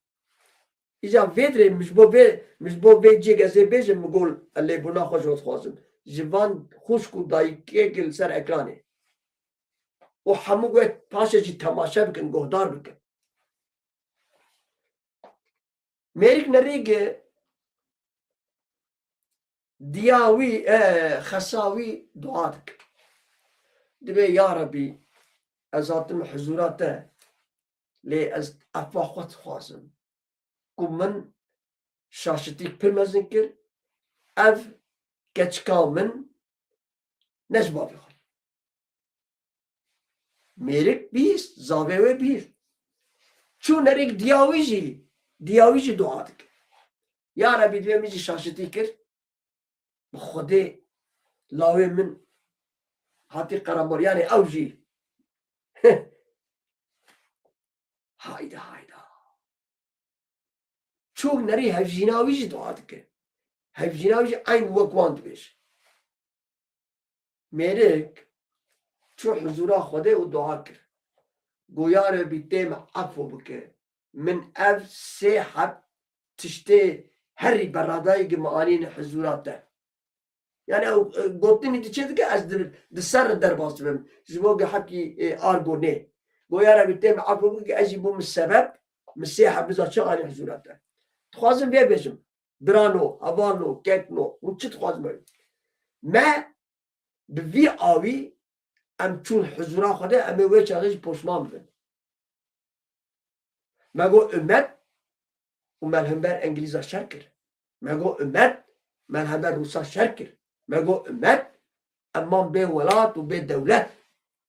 Îca vê dirê min ji bo vê, min ji bo vê ciyek ez ê bêjim, min got, ez lêbûna xwe ji we dixwazim. Ji van xwişk û dayikê li ser ekranê. Û hemû wê paşê jî temaşe bikin, guhdar bikin. Mêrik nerîge diya wî, e, xesa wî dua dike. Dibê, ya Rebî, ez hatim hizûra te, lê ez efwa xwe dixwazim. Ku min şaşitîk pir mezin kir, ev keçika min ne ji bavê xwe. Mêrik bihîst, zavê wê bihîst. Çû nerîk diya wî jî, diya wî jî dua dike. Ya Rebî, divê min jî şaşitî kir. Bi Xwedê lawê min hatî qeramor. Yanî ew jî. Hayda, hayda. Çûk nerî hevjîna wî jî dua dike. Hevjîna wî jî eyn wek wan dibêje. Mêrik çû huzûra Xwedê û dua kir. Got, ya Rebî, tê min efû bike. Min ev sê heb tiştê herî beradayî ki min anîne huzûra te. Yani ew, e, gotinî diçe dike, ez di, di ser re derbas dibim. Ji bo ge hepkî, e, argo nê. Got, ya Rebî, tê min efû bike, ez jî bû min sebeb, min sê heb biza çi anî huzûra te. Dixwazim vê bêjim. Birano, hevalno, kekno, hûn çi dixwazin bibin? Me bi vî awî em çûn huzûra Xwedê, em ê wê çaxê jî poşman bibin. Me got ummet û me li hember Engilîza şer kir. Me got ummet, me li hember Rûsa şer kir. Me got ummet, em man bê welat û bê dewlet.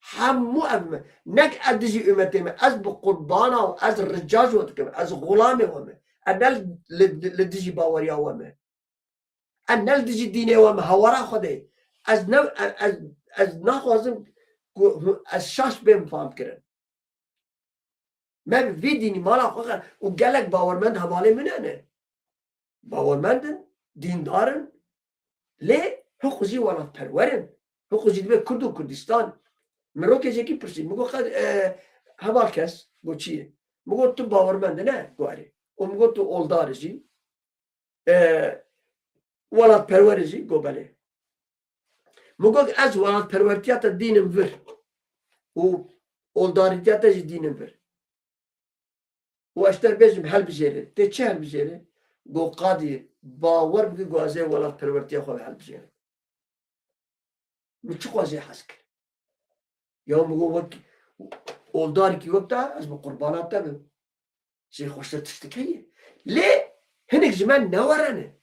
Hemû ev me. Nek ez dijî ummetê me. Ez bi qurbana û ez rica ji we dikim. Ez xulamê we me. Ez ne li, li, li dijî baweriya we me. Ez ne li dijî dînê we me. Hewara Xwedê. Ez ne, ez, ez, ez naxwazim ku ez şaş bêm fam kirin. Me bi vî dînî mala xwe xwe û gelek bawermend hevalê min hene. Bawermend in, dîndar in, lê hiqû jî welatperwer in. Hiqû jî dibe Kurd û Kurdistan. Min rokê jekî pirsî. Min got, qe-, e, heval kes, got çi ye? Min got, tu bawermend î ne? Got erê. Û min got, tu oldar î jî? E, welatperwer î jî? Got belê. Min got, ez welatperwertiya te dînim vir û oldarîtiya te jî dînim vir. Û ez te bêjim helbijêre. Tê çi helbijêre? Got, qadî, bawer bike, got, ez ê welatperwertiya xwe helbijêrim. Min çiqas jê hez kir. Ya min got, wek oldarîkî wek te, ez bi qurbana te bim. Jê xweştir tiştik heye. Lê hinek ji me newerene.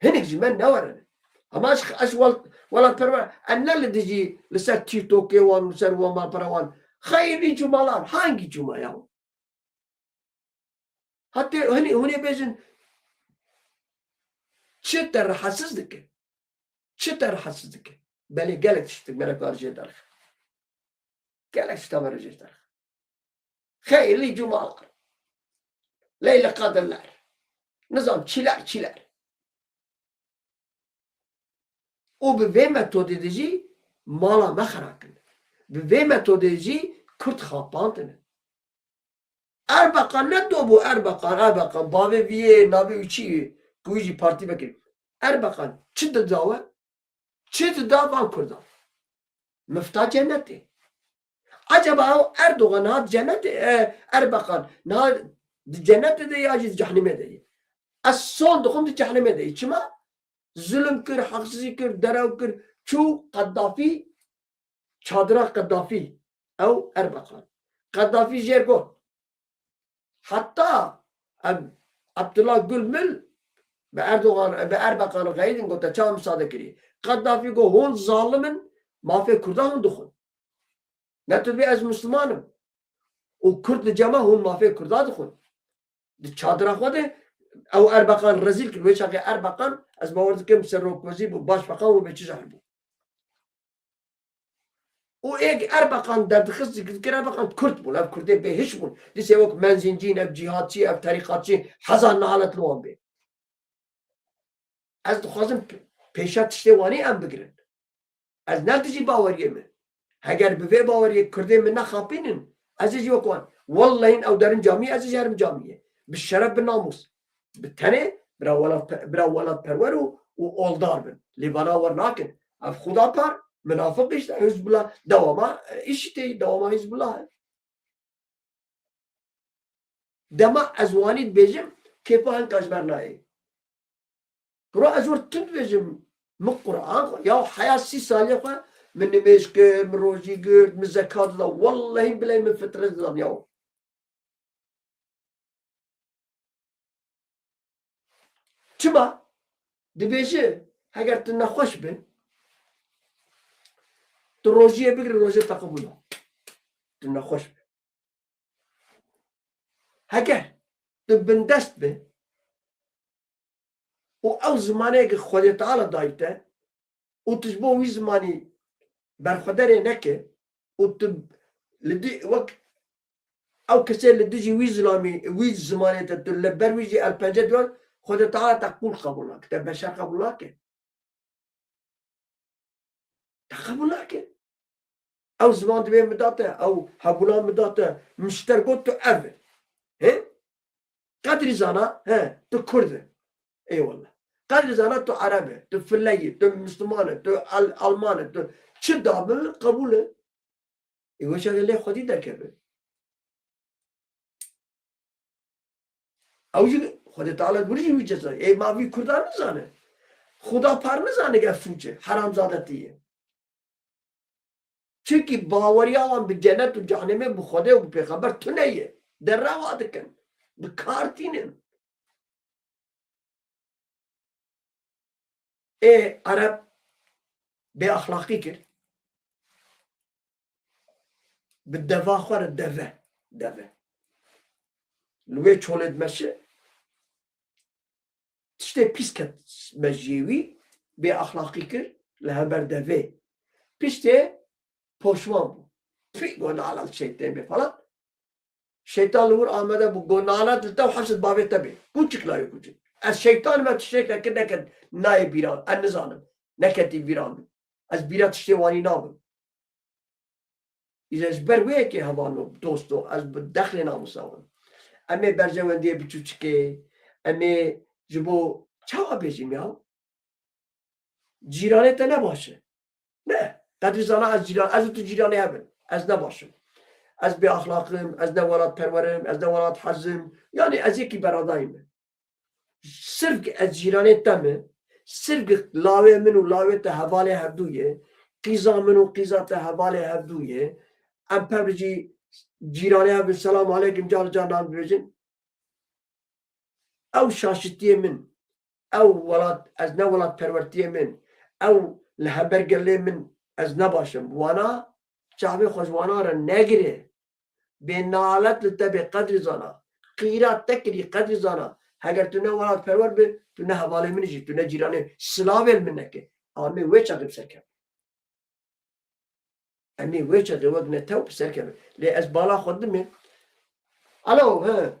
Hinek ji me newerene. Ama ez, ez wel-, welatperwer, ez ne li dijî li ser TikTokê wan, li ser wan malpera wan. Xeyrî cumalar, hangi cuma ya? Hatê hûn ê, hûn ê bêjin, çi te rehetsiz dike? Çi te rehetsiz dike? Belê gelek tiştik me re kar jê derxe. Gelek tişta me re jê derxe. Xeyrli cumalar. Leyli qedirler. Nizam çiler çiler. Û bi vê metodê de jî mala me xera kirin. Bi vê metodê jî Kurd xapandine. Erbeqan ne do bû Erbeqan, Erbeqan, bavê vî yê navê wî çi yê, ku wî jî partî vekirî. Erbeqan çi dida we? Çi dida van Kurdan? Mifta cennetê. Acaba ew Erdogan niha di cennetê, e, Erbeqan niha di cennetê de ya jî di cehnimê de ye? Ez son dixwim di cehennemê de yî. Çima? Zulm kir, heqsizî kir, derew kir. Çû Qedafî, çadira Qedafî. Ew Erbeqan. Qedafî jêr got. Heta em Abdullah Gül Mil bi Erdogan, bi Erbeqan xeyidin gote, çawa misade kirî. Qedafî got, hûn zalim in, mafê Kurda hûn dixwin. Ne tu dibê ez Misliman im û Kurd li cem me, hûn mafê Kurda dixwin. Di çadira xwe de ew Erbeqan rezîl kir. Wê çaxê Erbeqan, ez bawer dikim serokwezîr bû, başbakan û bê çi jahil bû. Û êk Erbeqan derdixist, dikir Erbeqan Kurd bûn, ev Kurdê bêhiş bûn. Dîsê wek menzincîn, ev cîhatçî, ev terîqatçî, hezar nalet li wan bê. Ez dixwazim p-, pêşa tiştê wanî em bigirin. Ez ne dijî baweriyê min. Heger bi vê baweriyê Kurdê min nexapînin, ez ê jî wek wan. Wellehîn ew derin camiyê, ez ê jî herim camiyê. Bi şeref, bi namûs. Bi tenê bira welat-, bira welatperwer û, û oldar bin. Lê vana wer nakin. Ev Xwedapar, minafiq işte, Hizbullah, dewama, e, IŞİD'ê, dewama Hizbullah e. Dema ez wanî dibêjim, kêfa hinka ji ber nayê. Kuro ez wir tund dibêjim, min Quran xwe, ya heya sî saliyê xwe, min nimêj kir, min rojî girt, min zekat da, wellehî bileyî min fitre didan ya. Çima? Dibêje, heger tu nexweş be, tu rojiyê bigirî, rojê te qebûl e. Tu nexweş be. Heger tu bindest be û ew zimanê ki Xwedê Teala dayî te û tu ji bo wî zimanî berxwederê neke û tu li di-, wek ew kesê li dijî wî zilamî, wî zimanê te tu li ber wî jî el pence diwan, Xwedê Teala te qûl qebûl nake, te beşer qebûl nake. Te qebûl nake. Ew ziman divê min da te, ew hebûna min da te, min ji te got tu ev e. He? Qedrî zana, he, tu Kurd e. Eyvallah. Qedrî zana tu Ereb e, tu File yî, tu Misliman e, tu Al-, Alman e, tu çi da min qebûl e. Ê weşa lê xwedî derkeve. Ew jî Xwedê Teala wir jî wî ceza. Ê ma vî Kurda nizane. Xwedapar nizane ke ev sûc e. Heramzadetî ye. Çimkî baweriya wan bi cenet û cehennemê, bi Xwedê û bi pêxember tune ye. Derewa dikin. Bi kar tînin. Ê Ereb bêaxlaqî kir. Bi deva xwe re deve, deve. Li wê çolê dimeşe, tiştê pîs ket mejiyê wî, bêaxlaqî kir li hember devê. Piştê poşman bû. Pî, got, "Nalet şeytên bê" falan. Şeytan li wir amade bû, got, "Nalet li te û hepsit bavê te bê. Kûçik layê kûçik. Ez şeytan me, tiştek neke, neke nayê bîran. Ez nizanim. Neketî bîran min. Ez bîra tiştê wanî nabim." Îze ji ber wê yekê hevalno, dosto, ez bi dexlê namûsa wan. Em ê berjewendiyê biçûçikê, em ê ji bo çawa bêjim ya? Cîranê te ne baş e. Ne. Qedrî zana ez cîran, ez û tu cîranê hev in. Ez ne baş im. Ez bêaxlaq im, ez ne welatperwer im, ez ne welat hez im. Yanî ez yekî beradayî me. Sirf ez cîranê te me, sirf lawê min û lawê te hevalê hevdû ye, qîza min û qîza te hevalê hevdû ye. Em pevri jî cîranê hev in, selam aleykum, car car nan dibêjin. Ew şaşitiyê min, ew welat, ez ne welatperwertiyê min, ew li hember gelê min, ez ne baş im. Wana çavê xwe ji wana re negire. Bê nalet li te bê, Qedrî Zana. Qîra te kirî, Qedrî Zana. Heger tu ne welatperwer bî, tu ne hevalê min jî, tu ne cîranê, silavê li min neke. Amê wê çaxê bi ser keve. Em ê wê çaxê wek netew bi ser kevin. Lê ez bala xwe dimê. Alo, he.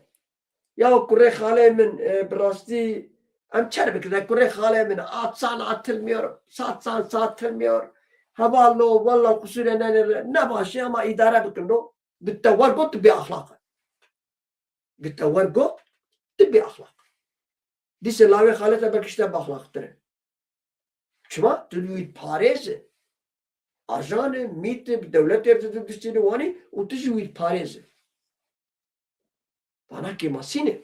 Ya kurê xalê min, e, bi rastî em çer bikin, kurê xalê min, atsan atılmıyor, satsan satılmıyor. Hevalno, valla qusûrê nenê, ne baş e ama îdare bikin lo. Bi te wer got tu bêaxlaq e. Bi te wer got tu bêaxlaq. Dîse lawê xalê te belkî ji te bêaxlaqtir e. Çima? Tu ji wî parêz e. Ajan e, mît e, bi dewletê re tu diştînî wanî û tu ji wî parêz e. Vana kêmasîn e.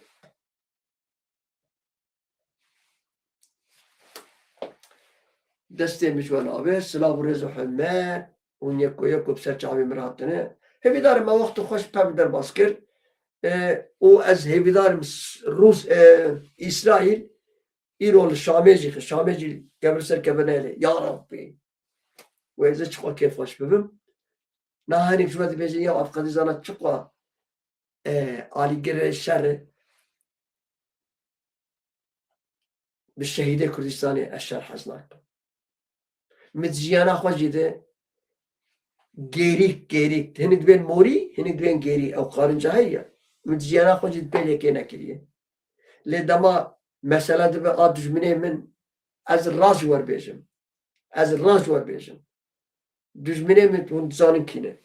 Destê min ji we nabe, silav û rêz û hurmet, hûn yeko yeko bi ser çavê min re hatine. Hêvîdarim me wexta xweş pev derbas kir. E, û ez hêvîdarim s-, Rûs, e, Îsraîl, îro li Şamê jî, Şamê jî kevir ser kevir neyê. Ya Rabbî. Wê ez çiqo kêfxweş bibim. Na hinek ji me dibêjin, ya ev qedî zana çiqo, e, alîgirê şer e. Bi şehîdê Kurdistanê ez şer hez nakim. Min di jiyana xwe jî de gêrîk, gêrîk. Hinek dibên morî, hinek dibên gêrî. Ew qarinca heye. Min di jiyana xwe jî di pêlekê nekiriye. Lê dema mesela dibe a dijminê min, ez rast ji we re bêjim. Ez rast ji we re bêjim. Dijminê min hûn dizanin kî ne.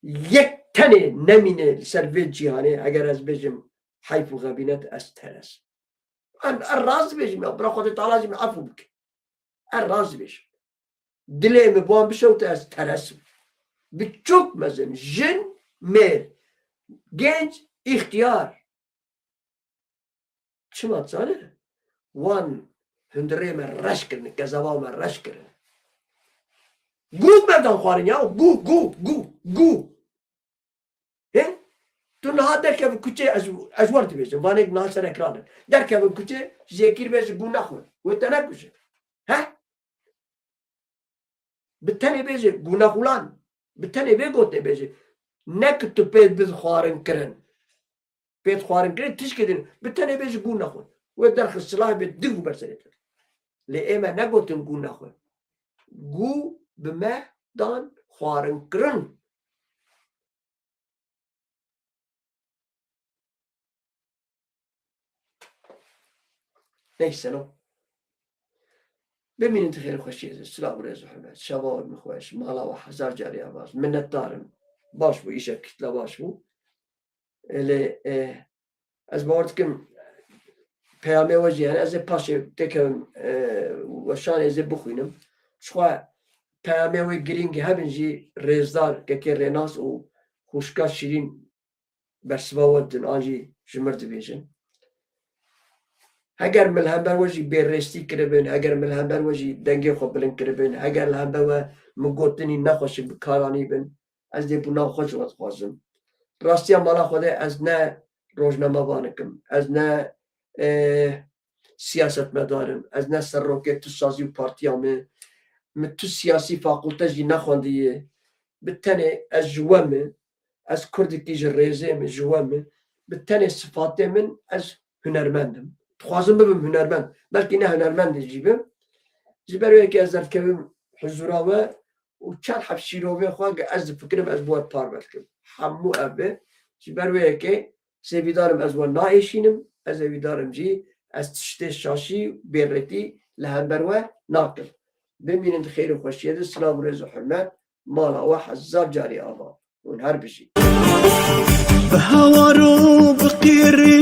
Yek tenê nemîne li ser vê cîhanê, eger ez bêjim heyf û xebînet, ez teres. Em, ez rast dibêjim ya, bira Xwedê Teala jî min efû bike. Ez rast dibêjim. Dilê min bi wan bişewte, ez teres im. Biçûk mezin, jin, mêr, genc, îxtiyar. Çima dizane? Wan hundirê me reş kirine, kezeba me reş kirine. Gû me dan xwarin ya, gû, gû, gû, gû. He? Tu niha derkevin kuçê, ez, ez wer dibêjim, vanê niha ser ekran e. Derkevin kuçê, ji yekî re bêje gû nexwe. Wê te nekuje. He? Bi tenê bêje gû nexwe lan. Bi tenê vê gotinê bêje. Ne ki tu pê bid xwarin kirin. Pê xwarin kirin tişkê din. Bi tenê bêje gû nexwe. Wê derxist silah bê, div û ber serê te. Lê ê me negotin gû nexwe. Gû bi me dan xwarin kirin. Neyse lo. Bimînin di xêr û xweşiyê de. Silav û rêz û hurmet. Şeva we bi xweş. Mala we hezar carî ava. Minnetdar im. Baş bû, îşev kitle baş bû. E, lê, e, ez bawer dikim peyamê we jî, yani ez ê paşê têkevim, e, weşanê ez ê bixwînim. Ji xwe peyamê wê girîng hebin jî rêzdar, kekê Rênas û xwişka Şîrîn bersiva we didin, an jî ji mir dibêjin. Heger min li hember we jî bêrêstî kiribin, heger min li hember we jî dengê xwe bilind kiribin, heger li hember we min gotinî nexweşik bi kar anîbin, ez dê bûna xwe ji we dixwazim. Rastiya mala Xwedê ez ne rojnamevan im, ez ne, e, siyasetmedar im, ez ne serokê tu sazî û partiya me, min tu siyasî fakulte jî nexwendiye. Bi tenê ez ji we me, ez kurdekî ji rêzê me, ji we me, bi tenê sifatê min ez hunermend im. Dixwazim bibim hunermend. Belkî ne hunermendê jî bim. Ji ber wê yekê ez derdikevim huzura we û çar heb şîrovê xwe ge ez difikirim ez bi we parve dikim. Hemû ev be. Ji ber wê yekê sêvîdarim ez we naêşînim, ez êvîdarim jî ez tiştê şaşî bêrêtî li hember we nakim. Bimînin di xêr û xweşiyê de, silav û rêz û hurmet, mala we hezar carî ava. Hûn her bijîn. Bi hawar û bi qîrî